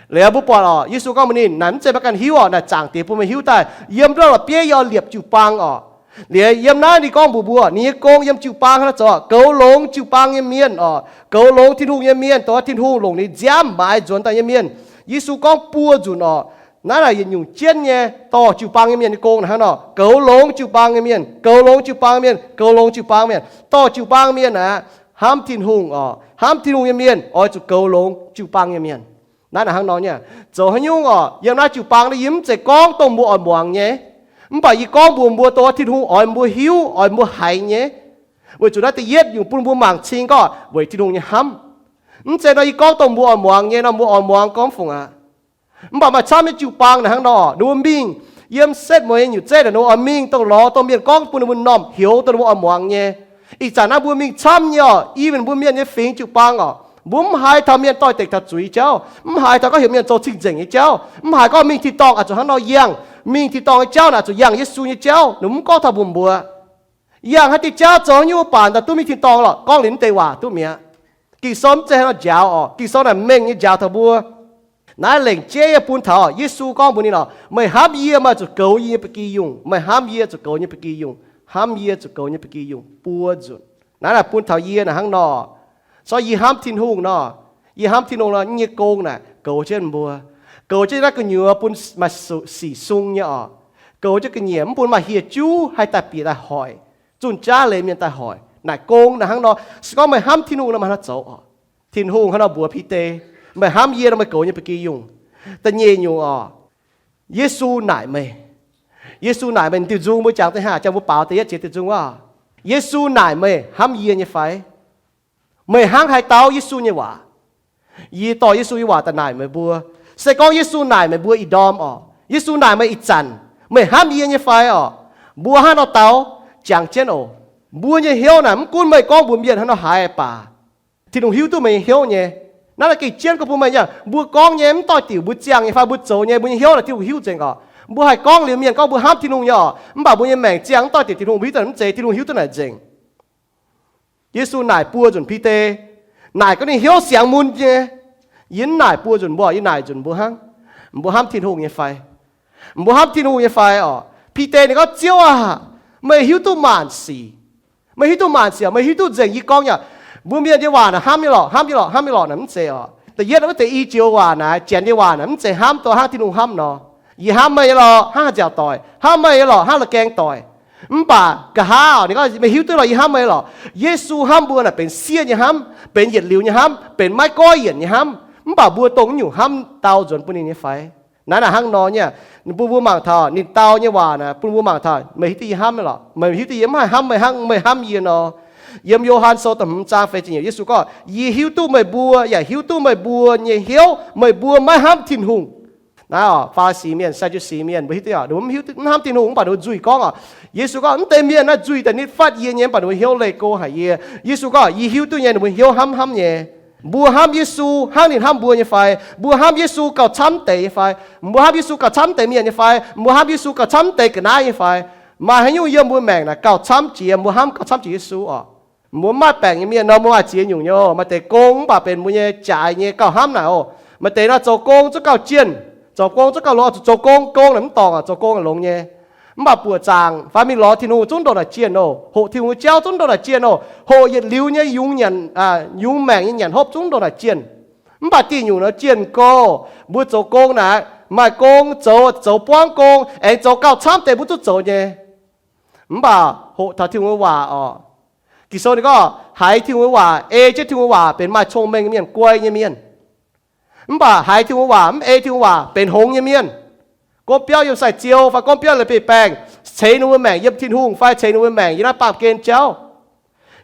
Liuz mbuo buatc oc, Yesu gorngv mbuox ninh, naaic mv zeiz meih ganh hiuv oc, naaic Zaangc Diex bun meih hiuv daaih. Yiem ndortv la'bieiv yie oix liepc jiu-baang oc. Liuz yiem naaiv ninh gorngv mbuox mbuo, ninh nyei gong yiem jiu-baang hnangv naaiv zoux, goux longx jiu-baang nyei mienh oc, goux longx Tin-Hungh nyei mienh, dongh Tin-Hungh longc ninh nziaamv maaiz nzuonx daaih nyei mienh. Yesu gorngv buo nzunc oc. Naaiv naaic yietc nyungc jienv nyei dorh jiu-baang nyei mienh nyei gong naaic hnangv nor, goux longx jiu-baang nyei mienh, goux longx jiu-baang mienh, goux longx jiu-baang mienh. Dorh jiu-baang mienh aqv, hnamv Tin-Hungh oc, hnamv Tin-Hungh nyei mienh oix zuqc goux longx jiu-baang nyei mienh. Naaiv naaic hnangv nor nyei. Zoux haaix nyungc oc, yiem naaiv jiu-baang naaiv yie mv zeiz gorngv dongh mbuo oix muangx nyei, mv baac yie gorngv mbuox mbuo dongh Tin-Hungh oix mbuo hiuv, oix mbuo haiz nyei. Weic zuqc naaiv da'yietv nyungc bun mbuo mangc cing gorngv weic Tin-Hungh nyei hnamv. Mv zeiz nor yie gorngv dongh mbuo oix muangx nyei nor, mbuo oix muangx gorngv fungc aqv. Mv baac maaih camv nyei jiu-baang naaic hnangv nor, ninh mbuo mingh yiem setv mueiz nyei nyutc zeiv naaic, ninh mbuo oix mingh dongh lorz dongh mienh gorngv bun ninh mbuo m'normh heuc, dongh ninh mbuo oix muangx nyei. Ih zanc naaiv mbuo mingh camv nyei oc, even mbuo mienh nyei fingx jiu-baang oc, mbuo mv haiz taux mienh doix-dekc taux zuiz nyei jauv, mv haiz taux gorngv heuc mienh zoux cing-nzengc nyei jauv, mv haiz gorngv mingh tin-dorngh oix zuqc hnangv nor yangh, mingh tin-dorngh nyei jauv naaic zuqc yangh Yesu nyei jauv, ninh mv gorngv taux mbuox mbuo. Yangh haaix diuh jauv zoux haaix nyungc mv baac daaih duqv mingh tin-dorngh lorqc, gorngv liuz mv deix waac duqv mi'aqv. Ging-Sou mv zeiz hnangv nor njaaux oc. Ging-Sou naaic mengh nyei njaaux taux mbuo. Naaiv lengc jeiv yie bun taux Yesu gorngv mbuox ninh oc, meih hnamv yie, meih zuqc goux yie nyei ba'gi yungh. Meih hnamv yie zuqc goux nyei ba'gi yungh. Hnamv yie zuqc goux nyei ba'gi yungh buo nzunc. Naaiv naaic bun taux yie naaic hnangv nor. Corc yie hnamv Tin-Hungh nor, yie hnamv Tin-Hungh nor, yie nyei gong naaic goux jienv mbuo, goux jienv naaiv gu'nyuoz bun maaih sic sung nyei oc. Goux jienv ga'nyiec mv bun maaih hieh juv haih daaih bieqc daaih hoic, zunh jaav leiz mienh daaih hoic. Naaic gong naaic hnangv nor. Se gorngv meih hnamv Tin-Hungh nor, meih hnangv zoux oc. Tin-Hungh hnangv nor mbuox Bide, Meih hnamv yie nor, meih goux nyei ba'gi yungh. Da'nyeic nyungc oc, Yesu naaic meih. Yesu naaic meih, diuh nzung mbuo jangx deix haac, jangx mbuo baaux deix yietv jiex diuh nzung oc. Yesu naaic meih hnamv yie nyei fai? Meih hnangv haaix dauh? Yesu nyei waac. Yie dorh Yesu nyei waac daaih naaic meih mbuo. Se gorngv Yesu naaic meih mbuo ih ndorm oc, Yesu naaic meih ih zanc, meih hnamv yie nyei fai oc? Mbuo hnangv nor dau, jangx jienv oc. Mbuo nyei hnyouv naaic mv gunv meih gorngv mbuox mienh hnangv nor haaix baac, Tin-Hungh hiuv duqv meih nyei hnyouv nyei. Naaiv naaic gengh jienv gorngv bun meih nyei, mbuo gorngv nyei mv doix diuc, mbuo ziangh nyei fai mbuo zoux nyei, mbuo nyei hnyouv naaic Tin-Hungh hiuv nzengc oc. Mbuo haih gorngv liuz mienh gorngv mbuo hnamv Tin-Hungh nyei oc, mv baac mbuo nyei maengc ziangh mv doix diuc, Tin-Hungh mv hiuv duqv naaic mv zeiz, Tin-Hungh hiuv duqv naaic nzengc. Yesu naaic buo nzunc Bide, naaic gorngv ninh hnyouv siangx mun nyei. Yie mv naaic buo nzunc mbuo, yie naaic nzunc mbuo hnangv. Mbuo hnamv Tin-Hungh nyei fai? Mbuo hnamv Tin-Hungh nyei fai oc? Bide ninh gorngv, Ziouv aah! Meih hiuv duqv maanc sic. Meih hiuv duqv maanc sic, meih hiuv duqv nzengc yie gorngv nyei. Mbuo mienh nyei waac naaic hnamv nyei lorqc, hnamv nyei lorqc, hnamv nyei lorqc naaic mv zeiz oc. Da'yietv wuov deix i joux waac naaic, janx nyei waac naaic mv zeiz hnamv dongh hnangv Tin-Hungh hnamv nor. Yie hnamv meih nyei lorqc, hnangv haaix nziaauc doic, hnamv meih nyei lorqc, hnangv la'gaeng doic. Mv baac nqa'haav oc, ninh gorngv, Meih hiuv duqv lorqc, yie hnamv meih lorqc. Yesu hnamv mbuo naaic benx sieqv nyei hnamv, benx yietc liuz nyei hnamv, benx maiv goiv yienc nyei hnamv. Mv baac mbuo dongh nyungc hnamv dau nzuonx bun ninh nyei fai? Naaiv naaic hnangv nor nyei. Bun mbuo mangc taux ninh dau nyei waac naaic, bun mbuo mangc taux meih hiuv duqv yie hnamv lorqc, meih hiuv duqv yie mv haih hnamv meih hnangv meih hnamv yie nor. Yiem Yo^han Sou da'hmz zaang feix ziepc nyeic, Yesu gorngv, Yie hiuv duqv meih mbuo, yaac hiuv duqv meih mbuo nyei hnyouv, meih mbuo maiv hnamv Tin-Hungh. Naaiv oc, Faa^li^si Mienh, Saa^ndu^si Mienh, mbuo hiuv duqv oc, ninh mbuo mv hnamv Tin-Hungh mv baac ninh mbuo nzuih gorngv oc. Yesu gorngv, Mv deix mienh naaiv nzuih daaih nitv fatv yie nyei, mv baac ninh mbuo hnyouv leih go haic yie. Yesu gorngv, Yie hiuv duqv nyei ninh mbuo hnyouv hnamv hnamv nyei. Mbuo hnamv Yesu hnangv ninh hnamv mbuo nyei fai? Mbuo hnamv Yesu gauh camv deix nyei fai? Mbuo hnamv Yesu gauh camv deix mienh nyei fai? Mbuo hnamv Yesu gauh camv deix ga'naaiv nyei fai? Maaih haaix nyungc yiem mbuo maengc naaic gauh camv jiex, mbuo hnamv gauh camv jiex Yesu oc? Mbuo maaih baengc nyei mienh nor, mbuo maaih ziex nyungc nyei. Maaih deix gong mv baac benx mbuo nyei jaaix nyei gauh hnamv naaic oc. Maaih deix nor zoux gong zungv gauh jienh, zoux gong zungv gauh longx, zuqc zoux gong, gong naaic mv dorngc, zoux gong naaic longx nyei. Mv baac buoqc zaangc fai mingh lorz Tin-Hungh zungv ndongc naaic jienh oc. Hoqc Tin-Hungh nyei jauv zungv ndongc naaic jienh oc. Hoqc yietc liuz nyei yungz nyanc, yungz maengc nyei nyanc hopv zungv ndongc naaic jienh. Mv baac diuh nyungc nor jienh go, mbuo zoux gong naaic maaih gong zoux, zoux buangv gong, aengx zoux gauh camv deix mbuo duqv zoux nyei. Mv baac hoqc taux Tin-Hungh nyei waac oc. Ging-Sou ninh gorngv, haiz Tin-Hungh nyei waac, ei jienv Tin-Hungh nyei waac benx maaih cong-mengh mienh, guai nyei mienh. Mv baac haiz Tin-Hungh nyei waac mv ei Tin-Hungh nyei waac benx hngongx nyei mienh. Gorngv biauv yiem sai-ziou fai gorngv biauv leiz-beiv baengh, ceix ninh mbuo maengc yiem Tin-Hungh fai ceix ninh mbuo maengc yiem naaiv baamh gen jauv.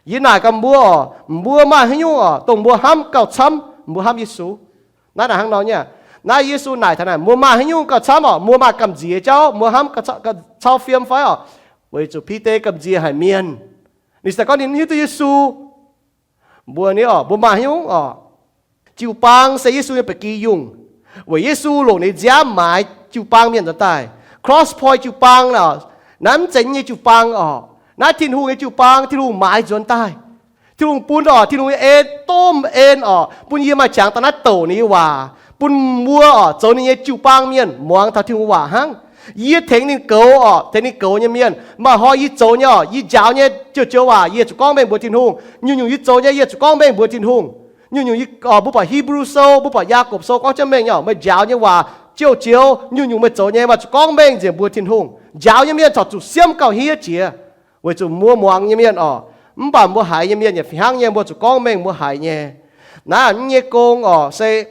Yie naaic gaax mbuo oc, mbuo maaih haaix nyungc oc dongh mbuo hnamv gauh camv, mbuo hnamv Yesu? Naaiv naaic hnangv nor nyei. Naaiv Yesu naaic taux naaic, mbuo maaih haaix nyungc gauh camv oc? Mbuo maaih gamh nziex jauv, mbuo hnamv gauh cau fiem fai oc? Weic zuqc Bide gamh nziex haic mienh. Ninh se gorngv ninh mv hiuv duqv Yesu. Mbuo ni oc, mbuo maaih haaix nyungc oc? Jiu-baang se Yesu nyei ba'gi yungh. Weic Yesu longc ninh nziaamv maaiz jiu-baang mienh nzuonx daaih. Cross point jiu-baang oc. Naaiv mv zeiz nyei jiu-baang oc. Naaiv Tin-Hungh nyei jiu-baang, Tin-Hungh maaiz nzuonx daaih. Tin-Hungh bun oc, Tin-Hungh nyei en, domh en oc, bun yie maaih qangx daaih naaiv douc ninh nyei waac, bun mbuo oc zoux ninh nyei jiu-baang mienh muangx taux Tin-Hungh waac hnangv. Yie tengx ninh goux oc, tengx ninh goux nyei mienh. Maaih hnoi yie zoux nyei oc, yie njaaux nyei joux-joux waac yie zuqc gorngv mengh mbuox Tin-Hungh. Nyungc-nyungc yie zoux nyei yie zuqc gorngv mengh mbuox Tin-Hungh. Nyungc-nyungc yie, mbuo buatc Hebrew Sou, mbuo buatc Yaagorpc Sou gorngv jienv mengh nyei oc, meih njaaux nyei waac joux-joux, nyungc-nyungc meih zoux nyei maaih zuqc gorngv mengh nzengc mbuox Tin-Hungh. Njaaux nyei mienh corc zuqc siemv gauh hniev jiex, weic zuqc mbuo muangx nyei mienh oc, mv baac mbuo haiz nyei mienh yaac fih hnangv nyei, mbuo zuqc gorngv mengh mbuo haiz nyei. Naaiv nyei gong oc se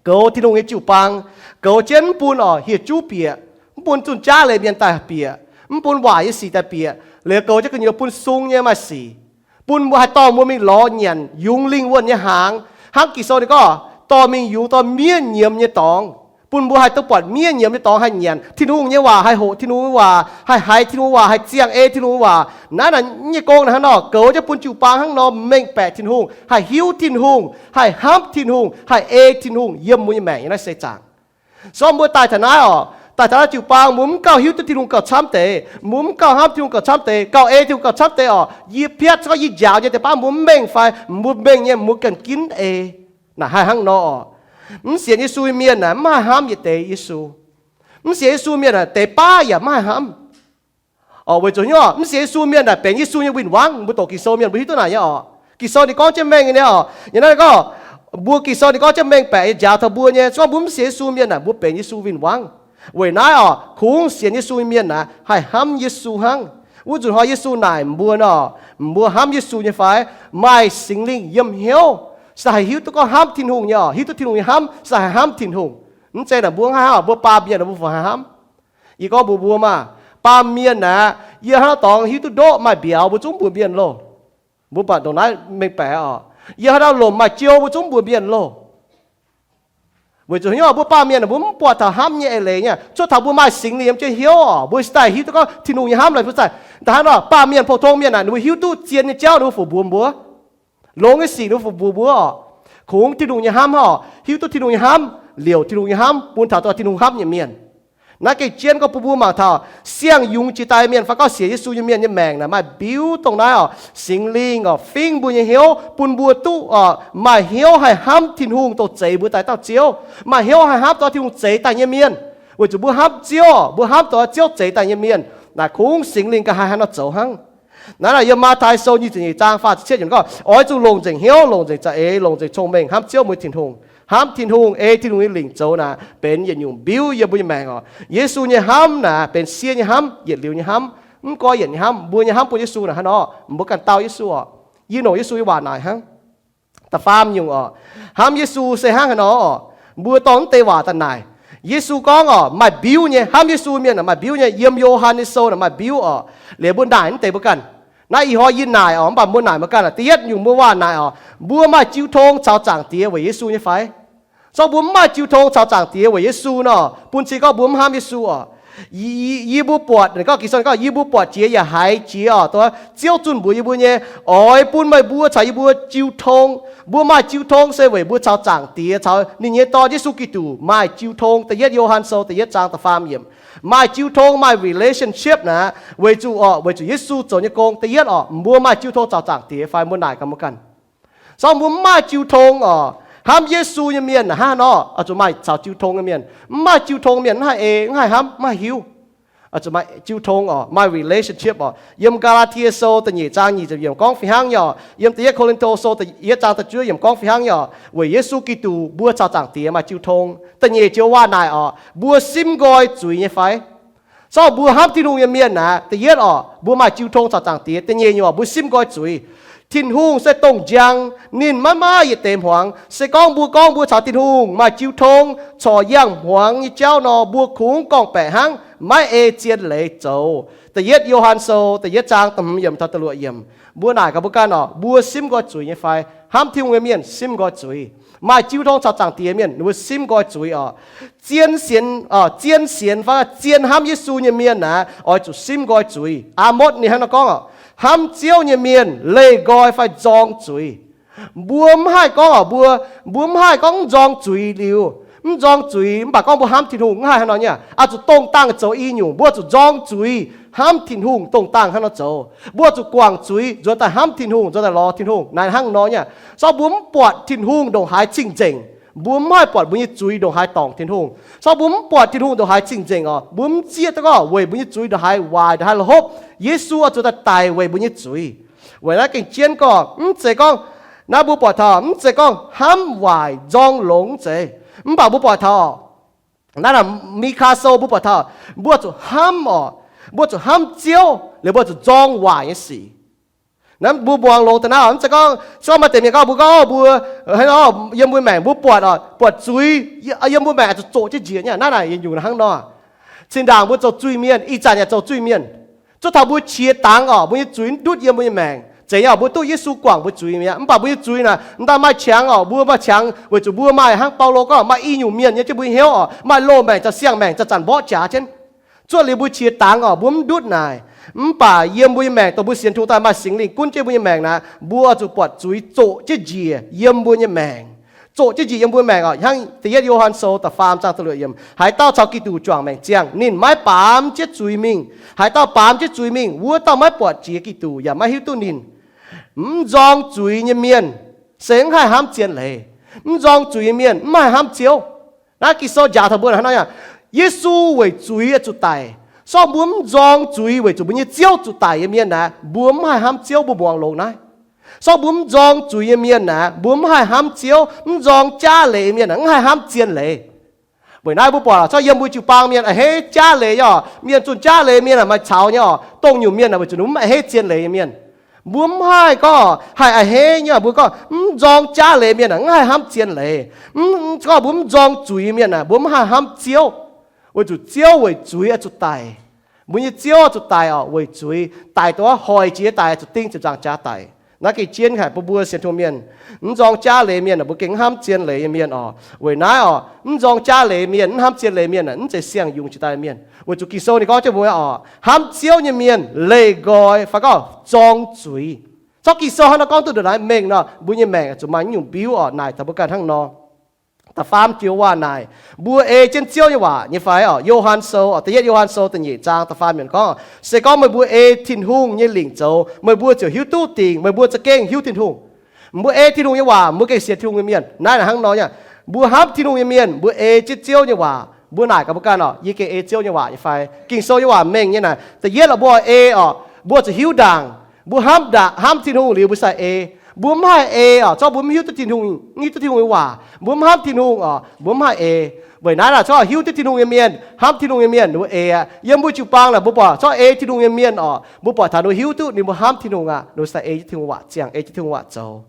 goux Tin-Hungh nyei jiu-baang, goux jienv mv bun oc hieh juv bieqc, mv bun zunh jaav leiz mienh daaih bieqc, mv bun waaic nyei sic daaih bieqc, liuz goux jienv gu'nyuoz bun sung nyei maaih sic, bun mbuo haih dorh mbuo mingh lorz nyanc yungz lingh wuonh nyei hnaangx. Hnangv Ging-Sou ninh gorngv, dorh mingh yungz dorh miev nyiemz nyei dorngx, bun mbuo haih duqv buatc miev nyiemz nyei dorngx haih nyanc Tin-Hungh nyei waac, haih hoqc Tin-Hungh nyei waac, haih haiz Tin-Hungh nyei waac, haih ziangh ei Tin-Hungh nyei waac. Naaiv naaic nyei gong naaic hnangv nor, goux jienv bun jiu-baang hnangv nor mengh baeqc Tin-Hungh, haih hiuv Tin-Hungh, haih hnamv Tin-Hungh, haih ei Tin-Hungh yiem mbuo nyei maengc nyei naaiv seix zaangc. So mbuo daaih taux naaiv oc, daaih taux naaiv jiu-baang, mbuo mv gauh hiuv duqv Tin-Hungh gauh camv deix, mbuo mv gauh hnamv Tin-Hungh gauh camv deix, gauh ei Tin-Hungh gauh camv deix oc. Yie piatv gorngv yie njaaux nyei deix baav mbuo mv mengh fai mbuo mengh nyei mbuo ganh ginv ei. Naaic haih hnangv nor oc. Mv sienx Yesu nyei mienh naaic mv haih hnamv yietc deix Yesu. Mv sienx Yesu mienh naaic deix baav yaac mv haih hnamv. Oc, weic zuqc hnyouv mv sienx Yesu mienh naaic benx Yesu nyei win-wangv. Mbuo doqc Ging-Sou mienh mbuo hiuv duqv naaic nyei oc. Ging-Sou ninh gorngv jienv mengh nyei oc. Yiem naaiv gorngv mbuo Ging-Sou ninh gorngv jienv mengh baeqc nyei njaaux taux mbuo nyei. Se gorngv mbuo mv sienx Yesu mienh naaic mbuo benx Yesu win-wangv. Weic naaiv oc, kungx sienx Yesu nyei mienh naaic haih hnamv Yesu hnangv. Wuov nzunc hnoi Yesu naaic mbuo nor, mbuo hnamv Yesu nyei fai? Maaih Singx Lingh yiem hnyouv. se haih hiuv duqv gorngv hnamv Tin-Hungh nyei orqc. Hiuv duqv Tin-Hungh nyei hnamv se haih hnamv Tin-Hungh. Mv zeiz naaic mbuo hnangv haaix, mbuo baamh mienh mbuo fungc haih hnamv? Yie gorngv mbuox mbuo maah, baamh mienh aeqv, yie hnangv dorngx hiuv duqv ndoqv maaih mbiauz mbuo zungv mbuox mienh loh. Mbuo buatc ndongc naaiv mengh baeqc orqc. Yie hnangv haaix nor lomc maaih jou mbuo zungv mbuox mienh loh. Weic zuqc hnyouv mbuo baamh mienh mbuo mv buatc taux hnamv nyei eix leiz nyei. Cuotv taux mbuo maaih Singx Lingh yiem jienv hnyouv orqc, mbuo se daaih hiuv duqv gorngv Tin-Hungh nyei hnamv laaix mbuo zaih. Da'hnangv nor baamh mienh pou-tong mienh naaic ninh mbuo hiuv duqv zien nyei jauv ninh mbuo fungc mbuox mbuo, longx nyei sic ninh mbuo fungc mbuox mbuo orqc. Kungx Tin-Hungh nyei hnamv orqc, hiuv duqv Tin-Hungh nyei hnamv, liouc Tin-Hungh nyei hnamv bun taux dongh Tin-Hungh hnamv nyei mienh. Naaiv gengh jienv gorngv bun mbuo mangc taux siang-yungz jiex daaih mienh fai gorngv sienx Yesu nyei mienh nyei maengc naaic maaih mbiuv dongh naaiv orqc. Singx Lingh orqc fingv mbuo nyei hnyouv bun mbuo duqv orqc maaih hnyouv haih hnamv Tin-Hungh dongh zeix mbuo daaih dauh Ziouv, maaih hnyouv haih hnamv taux Tin-Hungh zeix daaih nyei mienh. Weic zuqc mbuo hnamv Ziouv, mbuo hnamv dongh Ziouv zeix daaih nyei mienh. Naaic kungx Singx Lingh ga'haaix haaix nor zoux hnangv. Naaiv naaic yiem Matv^taai Sou nyic ziepc nyeic zaang faah ziepc cietv yiemc gorngv, oix zuqc longc nzengc hnyouv, longc nzengc za'eix, longc nzengc cong-mengh hnamv Ziouv mbuo Tin-Hungh. Hnamv Tin-Hungh, ei Tin-Hungh nyei lingc zoux naaic benx yietc nyungc mbiuv yiem mbuo nyei maengc orqc. Yesu nyei hnamv naaic benx sie nyei hnamv, yietc liuz nyei hnamv, mv goiv yienc nyei hnamv. Mbuo nyei hnamv bun Yesu naaic hnangv nor, mbuo ganh dau Yesu orqc. Yie longc Yesu nyei waac naaic hnangv. Da'faam nyungc orqc, hnamv Yesu se hnangv haaix nor orqc, mbuo dorh mv deix waac daaih naaic. Yesu gorngv orqc, maaih mbiuv nyei, hnamv Yesu mienh maaih mbiuv nyei. Yiem Yo^han nyei sou naaic maaih mbiuv orqc. Liuz mbuo naaic mv deix mbuo ganh. Naaiv ih hnoi yie naaic orqc, mv baac mbuo naaic mbuo ganh. Da'yietv nyungc mbuo waac naaic orqc, mbuo maaih jiu tong caux Zaangc Diex weic Yesu nyei fai? Zorqv mbuo mv maaih jiu tong caux Zaangc Diex weic Yesu nor, bun cing gorngv mbuo mv hnamv Yesu orqc. Yie mbuo buatc, gorngv Ging-Sou gorngv, yie mbuo buatc jiex yaac haiz jiex orqc, Ziouv zunh mbuox yie mbuo nyei, oix bun meih mbuo caux yie mbuo jiu tong. Mbuo maaih jiu tong se weic mbuo caux Zaangc Diex caux ninh nyei Dorn Yesu Giduc maaih jiu tong. Da'yietv Yo^han Sou da'yietv zaang da'faam yiemc. Maaih jiu tong, maaih relationship naaic, weic zuqc orqc, weic zuqc Yesu zoux nyei gong. Da'yietv orqc, mbuo maaih jiu tong caux Zaangc Diex fai? Mbuo naaic gaax mbuo ganh. Zorqv mbuo mv maaih jiu tong orqc, hnamv Yesu nyei mienh hnangv haaix nor oix zuqc maaih caux jiu tong nyei mienh? Mv maaih jiu tong mienh mv haih ei, mv haih hnamv, mv haih hiuv. Oix zuqc maaih jiu tong orqc, maaih relationship orqc. Yiem Gaa^laa^tie Sou da'nyeic zaang nyic ziepc yiemc gorngv fih hnangv nyei orqc. Da'yietv Ko^lin^to Sou da'yietv zaang da'juov yiemc gorngv fih hnangv nyei orqc. Weic Yesu Giduc mbuo caux Zaangc Diex maaih jiu tong. Da'nyeic joux waac naaic orqc, mbuo simv nqoi zuiz nyei fai? Zorqv mbuo hnamv Tin-Hungh nyei mienh naaic, da'yietv orqc, mbuo maaih jiu tong caux Zaangc Diex. Da'nyeic nyungc orqc, mbuo simv nqoi zuiz. Tin-Hungh se dongh njang, ninh maiv maaih yietc deix hmuangx. Se gorngv mbuo gorngv mbuo caux Tin-Hungh maaih jiu tong corc yangh hmuangx nyei jauv nor, mbuo kungx gorngv-baeqc hnangv, maiv ei zien leiz zoux. Da'yietv Yo^han Sou da'yietv zaang da'hmz yiemc taux da'luoqc yiemc. Mbuo naaic gaax mbuo ganh orqc, mbuo simv nqoi zuiz nyei fai? Hnamv Tin-Hungh nyei mienh simv nqoi zuiz. Maaih jiu tong caux Zaangc Diex mienh ninh mbuo simv nqoi zuiz orqc. Zien sienx, zien sienx fai zien hnamv Yesu nyei mienh naaic oix zuqc simv nqoi zuiz. Aa^motv ninh hnangv nor gorngv orqc, hnamv Ziouv nyei mienh leih nqoi fai nzorng zuiz. Mbuo mv haih gorngv orqc, mbuo, mbuo mv haih gorngv mv nzorng zuiz liuz, mv nzorng zuiz mv baac gorngv mbuo hnamv Tin-Hungh, mv haih hnangv nor nyei. Oix zuqc dongh dangh zoux i nyungc, mbuo zuqc nzorng zuiz hnamv Tin-Hungh, dongh dangh hnangv nor zoux. Mbuo zuqc guangc zuiz nzuonx daaih hnamv Tin-Hungh, nzuonx daaih lorz Tin-Hungh, naaiv hnangv nor nyei. Zorqv mbuo mv buatc Tin-Hungh ndongc haaix cing-nzengc, mbuo mv haih buatc mbuo nyei zuiz ndongc haaix dorngc Tin-Hungh. Zorqv mbuo mv buatc Tin-Hungh ndongc haaix cing-nzengc orqc, mbuo mv zieqv duqv gorngv weic mbuo nyei zuiz ndongc haaix waaic, ndongc haaix la'hopv. Yesu oix zuqc daaih daic weic mbuo nyei zuiz. Weic naaiv gengh jienv gorngv, mv zeiz gorngv, naaiv mbuo buatc taux, mv zeiz gorngv hnamv waaic nzorng longx mv zeiz. Mv baac mbuo buatc taux, naaiv Mi^kaa Sou mbuo buatc taux, mbuo zuqc hnamv orqc, mbuo zuqc hnamv Ziouv liuz mbuo zuqc nzorng waaic nyei sic. Naaiv mbuo muangx longx daaih naaiv orqc, mv zeiz gorngv, se gorngv maaih deix mienh gorngv mbuo gorngv mbuo, hnangv nor, yiem mbuo maengc mbuo buatc orqc, buatc zuiz, yiem mbuo maengc zuqc zoqc jienv njiec nyei. Naaiv naaic yietc nyungc hnangv nor. Zinh ndaangc mbuo zoux zuiz-mienh, ih zanc yaac zoux zuiz-mienh. Zuov taux mbuo qiex dangx orqc, mbuo nyei zuiz mv ndutv yiem mbuo nyei maengc. Zeiz nyei orqc, mbuo duqv Yesu guangc mbuo zuiz mi'aqv. Mv baac mbuo nyei zuiz naaic, mv daan maaih qangx orqc, mbuo maaih qangx weic zuqc mbuo maaih hnangv Baulo gorngv maaih i nyungc mienh yiem jienv mbuo nyei hnyouv orqc, maaih loz-maengc caux siang-maengc zanc-zanc mborqv jaax jienv. Zuov liuz mbuo qiex dangx orqc, mbuo mv ndutv naaic. Mv baac yiem mbuo nyei maengc, dongh mbuo sienx Tin-Hungh daaih maaih Singx Lingh gunv jienv mbuo nyei maengc naaic, mbuo zuqc buatc zuiz zoqc jienv njiec yiem mbuo nyei maengc. Zoqc jienv njiec yiem mbuo maengc orqc, hnangv Da'yietv Yo^han Sou da'faam zaang da'luoqc yiemc, haaix dauh caux Giduc juangc maengc ziangh, ninh maiv baamz jienv zuiz mingh. Haaix dauh baamz jienv zuiz mingh, wuov dauh maiv buatc jiex Giduc yaac maiv hiuv duqv ninh. Mv nzorng zuiz nyei mienh se mv haih hnamv zien leiz. Mv nzorng zuiz nyei mienh mv haih hnamv Ziouv. Naaiv Ging-Sou njaaux taux mbuo hnangv nor, Yesu weic zuiz zuqc daic. Sorng mbuo mv nzorng zuiz weic zuqc mbuo nyei Ziouv zuqc daic nyei mienh aeqv, mbuo mv haih hnamv Ziouv, mbuo muangx longx naaiv. Sorng mbuo mv nzorng zuiz nyei mienh aeqv, mbuo mv haih hnamv Ziouv. Mv nzorng jaav leiz mienh aeqv, mv haih hnamv zien leiz. Weic naaiv mbuo buatc, sorng yiem mbuo jiu-baang mienh a'hneiv jaav leiz nyei orqc, mienh zunh jaav leiz mienh aeqv, maaih caux nyei orqc. Dongh nyungc mienh aeqv, weic zuqc ninh mv a'hneiv zien leiz nyei mienh. Mbuo mv haih gorngv haih a'hneiv nyei, mbuo gorngv mv nzorng jaav leiz mienh aah, mv haih hnamv zien leiz. Gorngv mbuo mv nzorng zuiz mienh aah, mbuo mv haih hnamv Ziouv. Weic zuqc Ziouv weic zuiz oix zuqc daic. Mbuo nyei Ziouv oix zuqc daic orqc, weic zuiz daic dongh hoic jiex daic, zuqc ding ziepc nzaangc jaax daic. Naaiv gengh jienv haic bun mbuo sienx Tin-Hungh mienh. Mv nzorng jaav leiz mienh aah, mbuo gengh mv hnamv zien leiz nyei mienh orqc. Weic naaiv orqc, mv nzorng jaav leiz mienh, mv hnamv zien leiz mienh aah, mv zeiz siang-yungz jiex daaih mienh. Weic zuqc Ging-Sou ninh gorngv jienv mbuo orqc, hnamv Ziouv nyei mienh leih nqoi fai gorngv zorng zuiz. Zorqv Ging-Sou hnangv nor gorngv duqv ndongc naaiv mengh nor, mbuo nyei maengc zuqc maaih nyungc biuv orqc, naaic taux mbuo ganh hnangv nor. Da'faam joux waac naaic, mbuo ei jienv Ziouv nyei waac nyei fai orqc? Yo^han Sou orqc, da'yietv Yo^han Sou da'nyeic zaang da'faam yiemc gorngv, se gorngv meih mbuo ei Tin-Hungh nyei lingc zoux, meih mbuo ziouc hiuv duqv dingc, meih mbuo za'gengh hiuv Tin-Hungh. Mbuo ei Tin-Hungh nyei waac, mbuo gengh sienx Tin-Hungh nyei mienh. Naaiv naaic hnangv nor nyei, mbuo hnamv Tin-Hungh nyei mienh, mbuo ei jienv Ziouv nyei waac. Mbuo naaic gaax mbuo ganh orqc, yie gengh ei Ziouv nyei waac nyei fai? Ging-Sou nyei waac mengh nyei naaic, da'yietv orqc, mbuo oix ei orqc, mbuo zuqc hiuv ndaangc. Mbuo hnamv ndaangc, hnamv Tin-Hungh liuz mbuo sai ei. Mbuo mv haih ei orqc, zorqv mbuo mv hiuv duqv Tin-Hungh, mv hiuv duqv Tin-Hungh nyei waac, mbuo mv hnamv Tin-Hungh orqc, mbuo mv haih ei. Weic naaiv naaic, zorqv hiuv duqv Tin-Hungh nyei mienh, hnamv Tin-Hungh nyei mienh ninh mbuo ei aqv. Yiem mbuo jiu-baang naaic mbuo buatc zorqv ei Tin-Hungh nyei mienh orqc, mbuo buatc taux ninh mbuo hiuv duqv ninh mbuo hnamv Tin-Hungh aqv, ninh mbuo sai ei jienv Tin-Hungh waac, ziangh ei jienv Tin-Hungh waac zoux.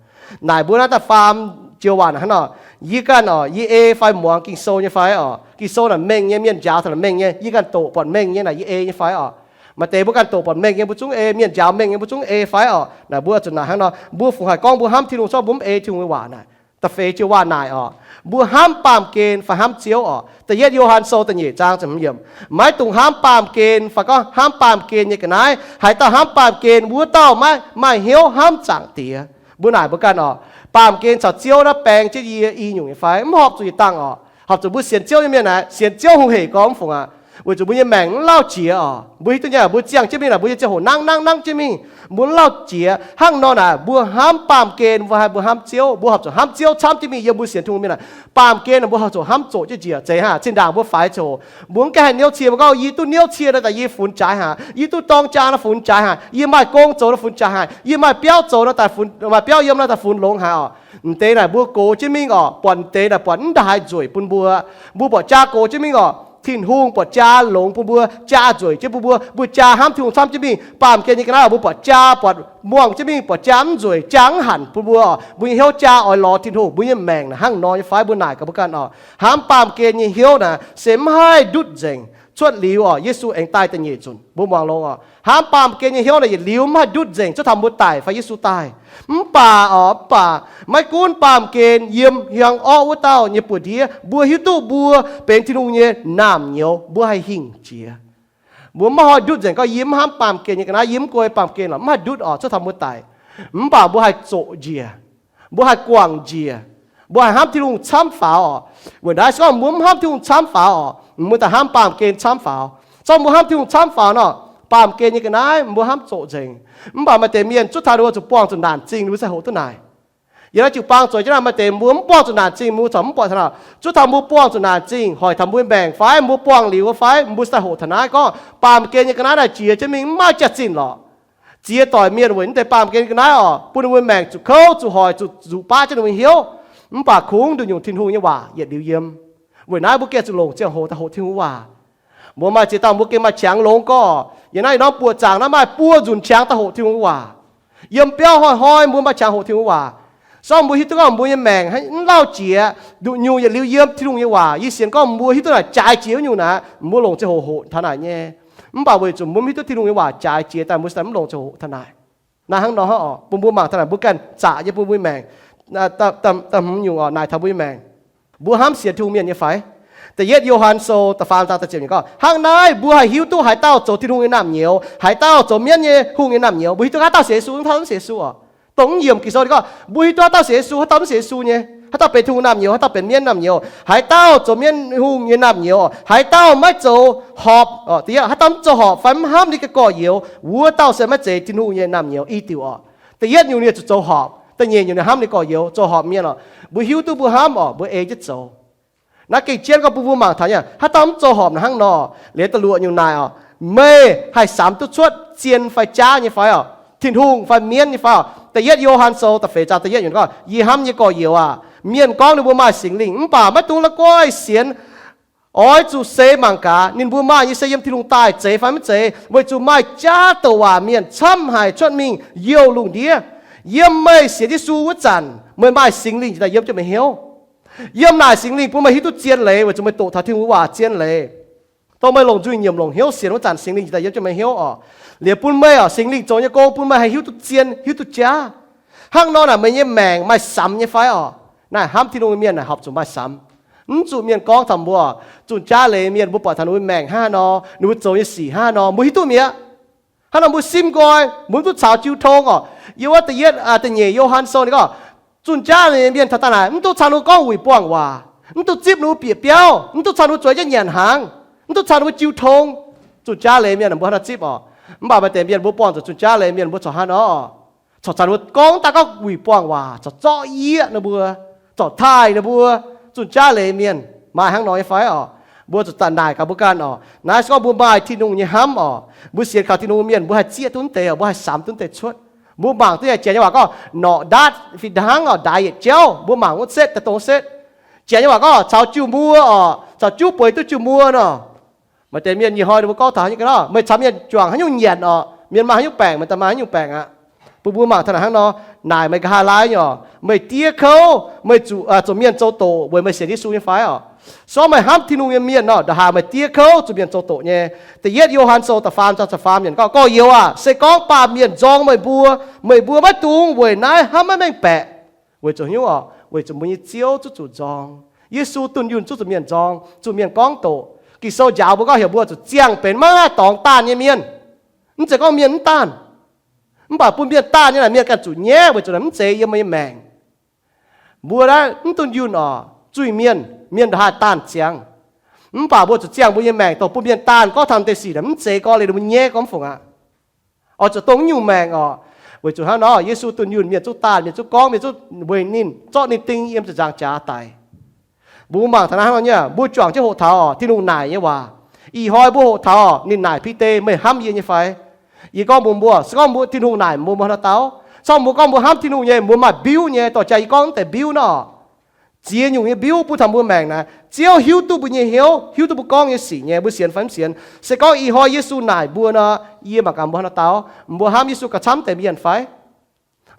Naaic mbuo naaiv da'faam joux waac naaic hnangv nor, yie ganh orqc, yie ei fai muangx Ging-Sou nyei fai orqc? Ging-Sou naaic mengh nyei, mienh njaaux taux naaic mengh nyei, yie ganh doqc buatc mengh nyei naaic, yie ei nyei fai orqc? Maaih deix mbuo ganh doqc buatc mengh nyei, mbuo zungv ei. Mienh njaaux mengh nyei, mbuo zungv ei fai orqc? Naaic mbuo zuqc naaic hnangv nor, mbuo fungc haih gorngv mbuo hnamv Tin-Hungh, zorqv mbuo mv ei Tin-Hungh nyei waac naaic. Da'feix joux waac naaic orqc, mbuo hnamv baamh gen fai hnamv Ziouv orqc? Da'yietv Yo^han Sou da'nyeic zaang ziepc hmz yiemc, maiv dungx hnamv baamh gen fai gorngv hnamv baamh gen nyei ga'naaiv. Haaix dauh hnamv baamh gen, wuov dauh maiv maaih hnyouv hnamv Zaangc Diex. Mbuo naaic mbuo ganh orqc, baamh gen caux Ziouv naaiv baeng jienv yie i nyungc nyei fai? Mv horpc zuqc yietc dangh orqc. Horpc zuqc mbuo sienx Ziouv nyei mienh naaic, sienx Ziouv hungh hec gorx mv fungc aqv. Weic zuqc mbuo nyei maengc mv lauh jiex orqc. Mbuo hiuv duqv nyei, mbuo ziangh jienv mingh naaic, mbuo nyei ziangh hoc nangv nangv nangv jienv mingh, mbuo mv lauh jiex. Hnangv nor naaic, mbuo hnamv baamh gen mbuo haih mbuo hnamv Ziouv, mbuo horpc zuqc hnamv Ziouv camv jienv mingh. Yiem mbuo sienx Tin-Hungh mienh naaic, baamh gen mbuo horpc zuqc hnamv zoqc jienv njiec. Zeiz haaix zinh ndaangc mbuo faix ziangh hoc, mbuo mv gaengh haih niouv cie, mbuo gorngv, yie duqv niouv cie nor daaih yie funx jaaix haic, yie duqv dorng jaa nor funx jaaix haic, yie maaih gong zoux nor funx jaaix haic, yie maaih biauv zoux nor daaih funx, maaih biauv yiem nor daaih funx longx haic orqc. M'deix naaic mbuo gox jienv mingh orqc, buatc m'deix naaic buatc mv ndaaih nzueic bun mbuo. Mbuo buatc jaa gox jienv mingh orqc, Tin-Hungh buatc jaa longx bun mbuo, jaa nzueic jienv bun mbuo, mbuo jaa hnamv Tin-Hungh camv jienv mingh. Baamh gen nyei ga'naaiv mbuo buatc jaa, buatc muangh jienv mingh, buatc jaa mv nzueic, jaa mv hanc bun mbuo orqc. Mbuo nyei hnyouv jaa oix lorz Tin-Hungh. Mbuo nyei maengc naaic hnangv nor nyei fai? Mbuo naaic gaax mbuo ganh orqc, hnamv baamh gen nyei hnyouv naaic se mv haih ndutv nzengc. Cuotv liuz orqc, Yesu aengx daaih da'nyeic nzunc, mbuo muangx longx orqc, hnamv baamh gen nyei hnyouv naaic yietc liuz mv haih ndutv nzengc cuotv taux mbuo daic fai Yesu daaih. Mv baac orqc, mv baac maiv gunv baamh gen yiem hiuang orqv wuov dauh nyei buoz-ndiev, mbuo hiuv duqv mbuo benx Tin-Hungh nyei naamh nyouz, mbuo haih hingh jiex. Mbuo mv haih ndutv nzengc gorngv yie mv hnamv baamh gen nyei ga'naaiv, yie mv guei baamh gen lorqc, mv haih ndutv orqc cuotv taux mbuo daic. Mv baac mbuo haih zoqc njiec, mbuo haih guangc njiec, mbuo haih hnamv Tin-Hungh camv faaux orqc. Weic naaiv se gorngv mbuo mv hnamv Tin-Hungh camv faaux orqc, mbuo daaih hnamv baamh gen camv faaux. Zorqv mbuo hnamv Tin-Hungh camv faaux nor, baamh gen nyei ga'naaiv mbuo hnamv zoqc nzengc. Mv baac maaih deix mienh zuov taux ninh mbuo zuqc buangh zuqc naanc zingh ninh mbuo sai hoqc duqv naaic. Yiem naaiv jiu-baang zoux jienv naaiv, maaih deix mbuo mv buangh zuqc naanc zingh mbuo corc mv buatc taux naaic. Zuov taux mbuo buangh zuqc naanc zingh hoic taux mbuo maengc fai mbuo buangh liuz fai mbuo sai hoqc taux naaiv gorngv baamh gen nyei ga'naaiv naaic jiex jienv mingh mv maaih jaax-zinh lorqc. Ziex doic mienh weic naaiv deix baamh gen ga'naaiv orqc, bun ninh mbuo maengc zuqc kouv, zuqc hoic, zuqc nzuqc baav jienv ninh mbuo hnyouv. Mv baac kungx nduqc nyungc Tin-Hungh nyei waac yietc liuz yiem. Weic naaiv mbuo gengh zuqc longc ziangh hoc daaih hoqc Tin-Hungh waac. Mbuo maaih ziex dauh mbuo gengh maaih qangx longx gorx. Yiem naaiv ih norm buoqc zaangc naaiv maaih buo nzunc qangx daaih hoqc Tin-Hungh waac. Yiem biauv hnoi-hnoi mbuo maaih qangx hoqc Tin-Hungh waac. Sorng mbuo hiuv duqv gorngv mbuo nyei maengc mv lauh jiex, nduqc nyungc yietc liuz yiem Tin-Hungh nyei waac. Yie sienx gorngv mbuo hiuv duqv naaic jaaix jiex wuov nyungc naaic, mbuo longc ziangh hoc hoqc taux naaic nyei. Mv baac weic zuqc mbuo mv hiuv duqv Tin-Hungh nyei waac jaaix jiex daaih, mbuo mv longc ziangh hoc hoqc taux naaic. Naaiv hnangv nor oc, bun mbuo mangc taux naaic mbuo ganh zaqc nyei bun mbuo maengc. Da'hmz nyungc oc, naaic taux mbuo nyei maengc, mbuo hnamv sienx Tin-Hungh mienh nyei fai? Da'yietv Yo^han Sou da'faam zaang da'ziepc nyungc gorngv, hnangv naaiv mbuo haih hiuv duqv haaix dauh zoux Tin-Hungh nyei naamh nyouz, haaix dauh zoux mienv nyei hungh nyei naamh nyouz. Mbuo hiuv duqv haaix dauh sienx Yesu, haaix dauh mv sienx Yesu oc. Dongh mv yiemc Ging-Sou gorngv mbuo hiuv duqv haaix dauh sienx Yesu, haaix dauh mv sienx Yesu nyei, haaix dauh benx Tin-Hungh naamh nyouz, haaix dauh benx mienv naamh nyouz. Haaix dauh zoux mienv hungh nyei naamh nyouz, haaix dauh maiv zoux horpc, haaix dauh mv zoux horpc fai mv hnamv ninh nyei gorx-youz, wuov dauh se maiv zeiz Tin-Hungh nyei naamh nyouz i diuc oc. Da'yietv nyungc ninh zuqc zoux horpc, da'nyeic nyungc ninh hnamv ninh gorx-youz, zoux horpc mienh oc. Mbuo hiuv duqv mbuo hnamv oc, mbuo ei jienv zoux. Naaiv gengh jienv gorngv bun mbuo mangc taux nyei, haaix dauh mv zoux horpc naaic hnangv nor. Liuz da'luoqc nyungc naaic oc, meih haih samx duqv cuotv zien fai jaav nyei fai oc, Tin-Hungh fai mienv nyei fai oc? Da'yietv Yo^han Sou da'feix zaang da'yietv nyungc gorngv, yie hnamv nyei gorx-youz aac, mienh gorngv ninh mbuo maaih Singx Lingh mv baac maiv dungx la'guaih sienx Oix zuqc seix mangc gaax ninh mbuo maaih nyei se yiem Tin-Hungh daaih zeiz fai maiv zeiz, weic zuqc maaih jaav douc waac mienh camv haic cuotv mingh youh lungh ndiev. Yiem meih sienx Yesu wuov zanc meih maaih Singx Lingh njiec daaih yiem jienv meih hnyouv. Yiem naaic Singx Lingh bun meih hiuv duqv zien leiz weic zuqc meih doqc taux Tin-Hungh waac zien leiz. Dongh meih longc nzuih nyiemc longc hnyouv sienx wuov zanc Singx Lingh njiec daaih yiem jienv meih hnyouv oc. Liuz bun meih oc, Singx Lingh zoux nyei gong bun meih haih hiuv duqv zien hiuv duqv jaav. Hnangv nor naaic meih nyei maengc maaih samx nyei fai oc? Naaiv hnamv Tin-Hungh nyei mienh naaic horpc zuqc maaih samx. Mv zuqc mienh gorngv taux mbuo, zunh jaav leiz mienh mbuo buatc taux ninh mbuo maengc hnangv haaix nor, ninh mbuo zoux nyei sic hnangv haaix nor, mbuo hiuv duqv mi'aqv. Hnangv nor mbuo simv nqoi, mbuo mv duqv caux jiu tong oc. Yiem wuov da'yietv, da'nyeic Yo^han Sou ninh gorngv, zunh jaav leiz mienh taux daaih naaic mv duqv caux ninh mbuo gorngv wuic buangh waac, mv duqv zipv ninh mbuo bieqc biauv, mv duqv caux ninh mbuo zueiz jienv nyanc hnaangx, mv duqv caux ninh mbuo jiu tong. Zunh jaav leiz mienh mbuo hnangv nor zipv oc. Mv baac maaih deix mienh mbuo buangh zuqc zunh jaav leiz mienh mbuo corc hnangv nor, corc caux ninh mbuo gorngv daaih gorngv wuic buangh waac, corc zorqv yieqv ninh mbuo, corc taaih ninh mbuo. Zunh jaav leiz mienh maaih hnangv nor nyei fai oc? Mbuo zuqc zanc naaic gaax mbuo ganh oc. Naaiv se gorngv mbuo maaih Tin-Hungh nyei hnamv oc, mbuo sienx kaux Tin-Hungh mienh mbuo haih zieqv duqv deix oc, mbuo haih samx duqv deix cuotv. Mbuo mangc duqv nyei, Janx nyei waac gorngv, norqc ndaatv fih hnangv oc, ndaix yietc jauv. Mbuo mangc wuov setv daaih dongh wuov setv. Janx nyei waac gorngv caux jiu muo oc, caux juv bueix duqv jiu muo nor. Maaih deix mienh ih hnoi ninh mbuo gorngv taux nyei ga'naaiv, meih caux mienh juangc haaix nyungc nyanc oc, mienh maaih haaix nyungc baengc meih daaih maaih haaix nyungc baengc aqv. Bun mbuo mangc taux naaic hnangv nor, naaic meih nqa'haav laai nyei oc, meih diev kouv, meih zuqc, zuqc mienh zoux doqc weic meih sienx Yesu nyei fai oc? Se gorngv meih hnamv Tin-Hungh nyei mienh nor, nqa'haav meih diev kouv zuqc mienh zoux doqc nyei. Da'yietv Yo^han Sou da'faam zaang da'faam yiemc gorngv, gorx-youz aac, se gorngv baamh mienh nzorng meih mbuo, meih mbuo maiv dungx weic naaiv hnamv maiv mengh baeqc, weic zuqc hnyouv oc, weic zuqc mbuo nyei Ziouv zuqc zuqc nzorng. Yesu dunh yunh zuqc zuqc mienh nzorng, zuqc mienh gorngv doqc. Ging-Sou njaaux mbuo gorngv heuc mbuo zuqc ziangh benx maiv maaih dorngx daanh nyei mienh. Mv zeiz gorngv mienh mv daanh, mv baac bun mienh daanh nyei naaic mienh ganh zuqc nyaiv weic zuqc naaic mv zeiz yiem meih nyei maengc. Mbuo naaiv mv dunh yunh oc, zuiz-mienh, mienh nqa'haav daanh ziangx. Mv baac mbuo zuqc ziangh mbuo nyei maengc dongh bun mienh daanh gorngv taux deix sic naaic mv zeiz gorngv liuz mbuo nyaiv gorngv mv fungc aqv. Oix zuqc dongh nyungc maengc oc. Weic zuqc hnangv nor, Yesu dunh yunh mienh zuqc daanh, mienh zuqc gorngv, mienh zuqc weic ninh zorqv ninh ding yiem ziepc nzaangc jaax daic. Mbuo mangc taux naaiv hnangv nor nyei, mbuo juangc jienv hoqc taux oc, Tin-Hungh naaic nyei waac. Ih hnoi mbuo hoqc taux oc, ninh naaic Bide, meih hnamv yie nyei fai? Yie gorngv mbuox mbuo, se gorngv mbuo Tin-Hungh naaic mbuo, mbuo hnangv nor dau. Se gorngv mbuo gorngv mbuo hnamv Tin-Hungh nyei, mbuo maaih mbiuv nyei, dorh jaax yie gorngv mv deix mbiuv nor. Ziex nyungc nyei mbiuv bun taux mbuo maengc naaic. Ziouv hiuv duqv mbuo nyei hnyouv, hiuv duqv mbuo gorngv nyei sic nyei, mbuo sienx fai mv sienx. Se gorngv ih hnoi Yesu naaic mbuo nor, yie mangc gaax mbuo hnangv nor dau. Mbuo hnamv Yesu gauh camv deix mienh fai?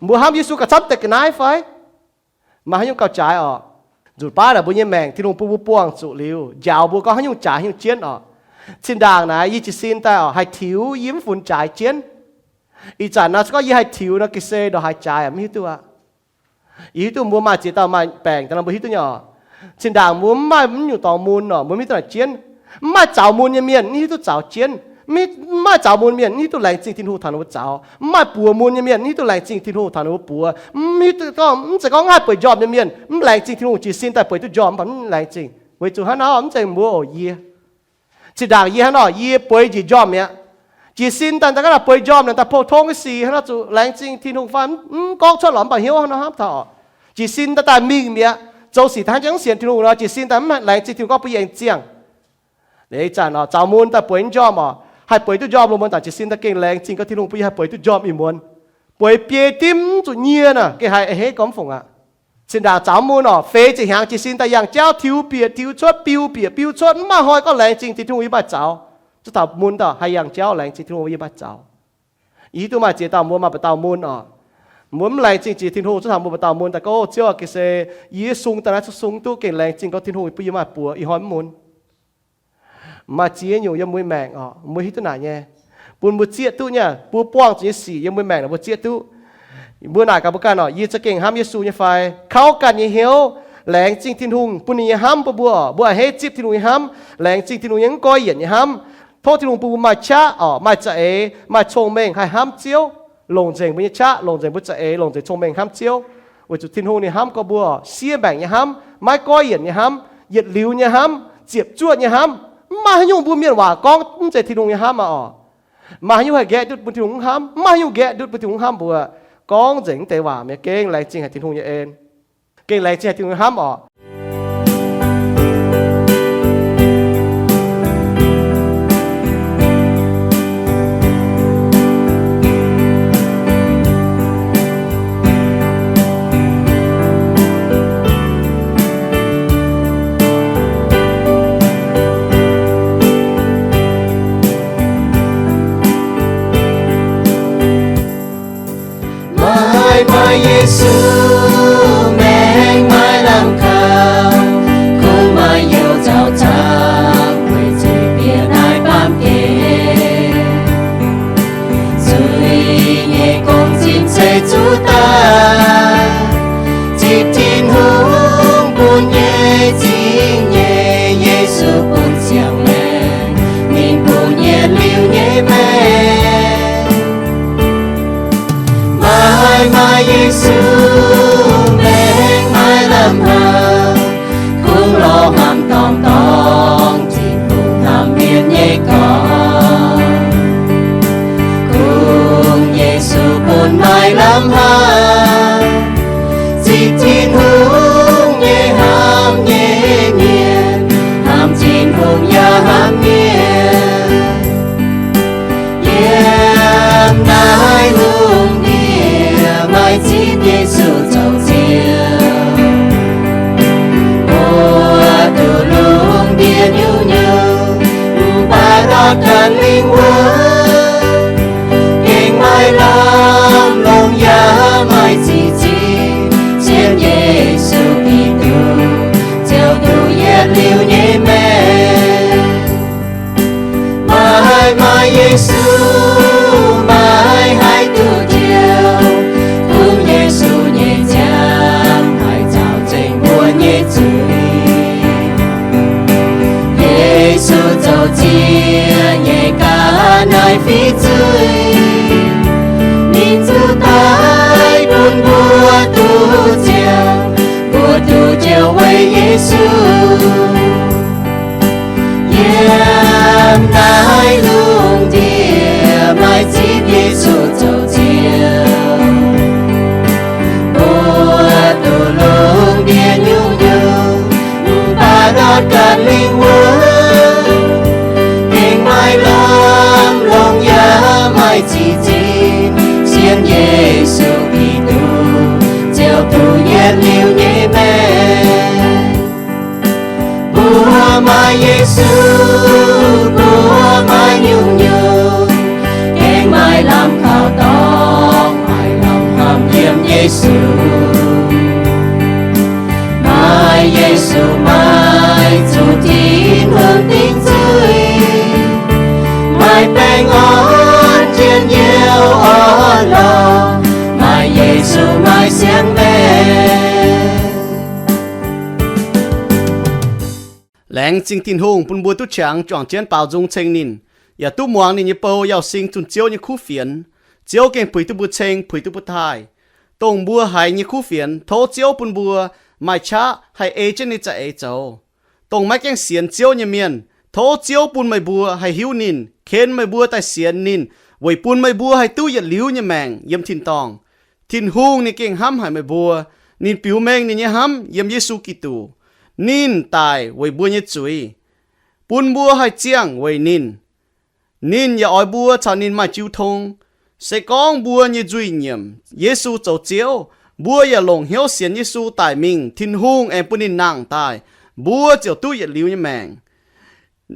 Mbuo hnamv Yesu gauh camv deix ga'naaiv fai? Maaih haaix nyungc gauh jaaix oc? Nzunc baav naaic mbuo nyei maengc Tin-Hungh bun mbuo buangh zuqc liuz, njaaux mbuo gorngv haaix nyungc jaaix haaix nyungc jienv oc. Zinh ndaangc naaiv yie jiez sin daaih oc, haih tiux yie mv funx jaaix jienv. Ih zanc naaiv se gorngv yie haih tiux nor, ga'sie ndongc haaix jaaix mv hiuv duqv aqv. Yie hiuv duqv mbuo maaih ziex dauh maaih baengc daaih nor, mbuo hiuv duqv nyei oc. Zinh ndaangc mbuo mv maaih mv nyungc dorngx mun oc, mbuo mv hiuv duqv naaic jienv. Mv maaih zaux mun nyei mienh mv hiuv duqv zaux jienv. Mv maaih zaux mun mienh mv hiuv duqv laengz zingh Tin-Hungh taux ninh mbuo zaux. Mv maaih buoz mun nyei mienh mv hiuv duqv laengz zingh Tin-Hungh taux ninh mbuo buoz. Mv hiuv duqv gorngv, mv zeiz gorngv mv maaih bueix njormh nyei mienh mv laengz zingh Tin-Hungh, jiez sin daaih bueix duqv njormh mv baac mv laengz zingh. Weic zuqc hnangv nor, mv zeiz mbuo oc, yie zinh ndaangc yie hnangv nor, yie bueix njiec njormh mi'aqv. Jiez sin daaih daaih ga'naaiv bueix njormh naaic daaih pou-tong nyei sic hnangv nor zuqc laengz zingh Tin-Hungh fai? Mv gorngv cuotv lorqc mv baac hnyouv hnangv nor hnamv taux. Jiez sin daaih daaih mingh mi'aqv. Zoux sic hnangv jangx mv sienx Tin-Hungh nor, jiez sin daaih mv laengz zingh Tin-Hungh gorngv bun yie aengx ziangh. Ih zanc oc, zaux mun daaih bueix njormh oc, haih bueix duqv njormh lungh muonz zanc jiez sin daaih gengh laengz zingh gorngv Tin-Hungh bun yie haih bueix duqv njormh ih muonz. Bueix biei dimv mv zuqc nyie naaic gengh haiz a'hneiv gorngv mv fungc aqv. Zinh ndaangc zaux mun oc, feix ziepc hnyangx jiez sin daaih yangh jauv tiux bieqc tiux cuotv, biu bieqc biu cuotv, mv maaih hnoi gorngv laengz zingh Tin-Hungh yie maaih zaux. Zuov taux mun daaih haih yangh jauv laengz zingh Tin-Hungh yie maaih zaux. Yie hiuv duqv maaih ziex dauh mbuo maaih ba'dauh mun oc. Mbuo mv laengz zingh jiex Tin-Hungh, zuov taux mbuo ba'dauh mun daaih gorngv, Ziouv aac, ga'sie yie sung daaih naaiv cuotv sung duqv gengh laengz zingh gorngv Tin-Hungh bun yie maaih buoz, ih hnoi mv mun. Maaih ziex nyungc yiem mbuo maengc oc, mbuo hiuv duqv naaic nyei, bun mbuo zieqv duqv nyei, mbuo buangh zuqc nyei sic yiem mbuo maengc naaic mbuo zieqv duqv. Mbuo naaic gaax mbuo ganh oc, yie za'gengh hnamv Yesu nyei fai? Kauv ganh nyei hnyouv, laengz zingh Tin-Hungh bun ninh nyei hnamv bun mbuo oc. Mbuo a'hneiv zipv Tin-Hungh nyei hnamv, laengz zingh Tin-Hungh nyei mv goiv yienc nyei hnamv. Tov Tin-Hungh bun mbuo maaih qaqv oc, maaih za'eix, maaih cong-mengh haih hnamv Ziouv, longc nzengc mbuo nyei qaqv, longc nzengc mbuo za'eix, longc nzengc cong-mengh hnamv Ziouv. Weic zuqc Tin-Hungh ninh hnamv gorngv mbuo siev maengc nyei hnamv, maiv goiv yienc nyei hnamv, yietc liuz nyei hnamv, ziepc zuoqv nyei hnamv. Mv maaih haaix nyungc mbuo mienh waac gorngv mv zeiz Tin-Hungh nyei hnamv aqv oc. Mv maaih haaix nyungc haih nqaeqv ndutv bun Tin-Hungh mv hnamv. Mv maaih haaix nyungc nqaeqv ndutv bun Tin-Hungh hnamv mbuo. Gorngv nzengc mv deix waac mi'aqv, gengh laengz zingh haic Tin-Hungh nyei en. Gengh laengz zingh haic Tin-Hungh nyei hnamv oc. Yesu maengx maaih lamh kaux, kungx maaih youh zaux zaangc, weic zuqc bieqc naaiv baamh gen. Zuiz nyei gong-zinh se zuqc daaih, zipv Tin-Hungh bun nyei zingh nyeic. Yesu bun ziangh maengc, ninh bun yietc liuz nyei maengc. Maaih, maaih Yesu maengx maaih lamh haaix, kungx lorz hnamv dorngx dorngx, Tin-Hungh hnamv mienh nyei gorngv. Kungx Yesu bun maaih lamh haaix, zipv Tin-Hungh nyei hnamv nyei mienh, hnamv Tin-Hungh yaac hnamv mienh. Yiem naaiv lungh ndiev maaih zipv Yesu zoux Ziouv. Mbuo duqv lungh ndiev nyungc-nyungc, mv baac ndortv ganh lingh wuonh, gengh maaih lamh longc yaac maaih zingh zipv, sienx Yesu Giduc, Ziouv duqv yietc liuz nyei maengc. Maaih, maaih Yesu, maaih haih duqv Ziouv, kungx Yesu nyei ziangh haih caux nzengc mbuo nyei zuiz. Yesu zoux ziex nyei ga'naaiv fiqv zuiz, ninh zuqc daaih bun mbuo duqv ziangh, mbuo duqv Ziouv weic Yesu. Yiem naaiv lungh ndiev maaih zipv Yesu zoux Ziouv. Mbuo duqv lungh ndiev nyungc-nyungc, mv baac ndortv ganh lingh wuonh, gengh maaih lamh longc yaac maaih zingh zipv, sienx Yesu Giduc, Ziouv duqv yietc liuz nyei maengc. Mbuo maaih Yesu, mbuo maaih nyungc-nyungc, gengh maaih lamh kaux dorngx, maaih lamh hnamv yiem Yesu. Maaih Yesu, maaih zuqc Tin-Hungh dingc zuiz, maaih baengh orn jienv youh orn-lorqc, maaih Yesu maaih siang-maengc. Laengz zingh Tin-Hungh bun mbuo duqv qangx juangc jienv baaux nzung ceng ninh, yaac duqv muangx ninh nyei bou, yauh sing zunh Ziouv nyei kuv fienx. Ziouv gengh puix duqv mbuo ceng, puix duqv mbuo taaih. Dongh mbuo haiz nyei kuv fienx, tov Ziouv bun mbuo maaih qaqv haih ei jienv ninh za'eix zoux. Dongh maiv gaengh sienx Ziouv nyei mienh, tov Ziouv bun meih mbuo haih hiuv ninh, ken meih mbuo daaih sienx ninh, weic bun meih mbuo haih duqv yietc liuz nyei maengc yiem tin-dorngh. Tin-Hungh ninh gengh hnamv haic meih mbuo. Ninh biux mengh ninh nyei hnamv yiem Yesu Giduc. Ninh daic weic mbuo nyei zuiz, bun mbuo haih ziangh weic ninh. Ninh yaac oix mbuo caux ninh maaih jiu tong. Se gorngv mbuo nyei nzuih nyiemc Yesu zoux Ziouv, mbuo yaac longc hnyouv sienx Yesu daic mingh, Tin-Hungh aengx bun ninh nangh daaih, mbuo ziouc duqv yietc liuz nyei maengc.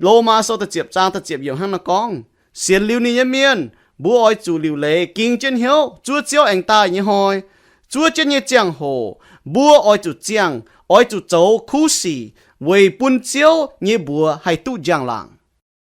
Lomaa sou da'ziepc zaang da'ziepc yiemc hnangv naaiv gorngv, sienx liuz ninh nyei mienh, mbuo oix zuqc liuc leiz ging jienv hnyouv zuov Ziouv aengx daaih nyei hnoi. Zuov jienv nyei ziangh hoc, mbuo oix zuqc ziangh, oix zuqc zoux kuv sic, weic bun Ziouv nyei mbuox haih duqv njang-laangc.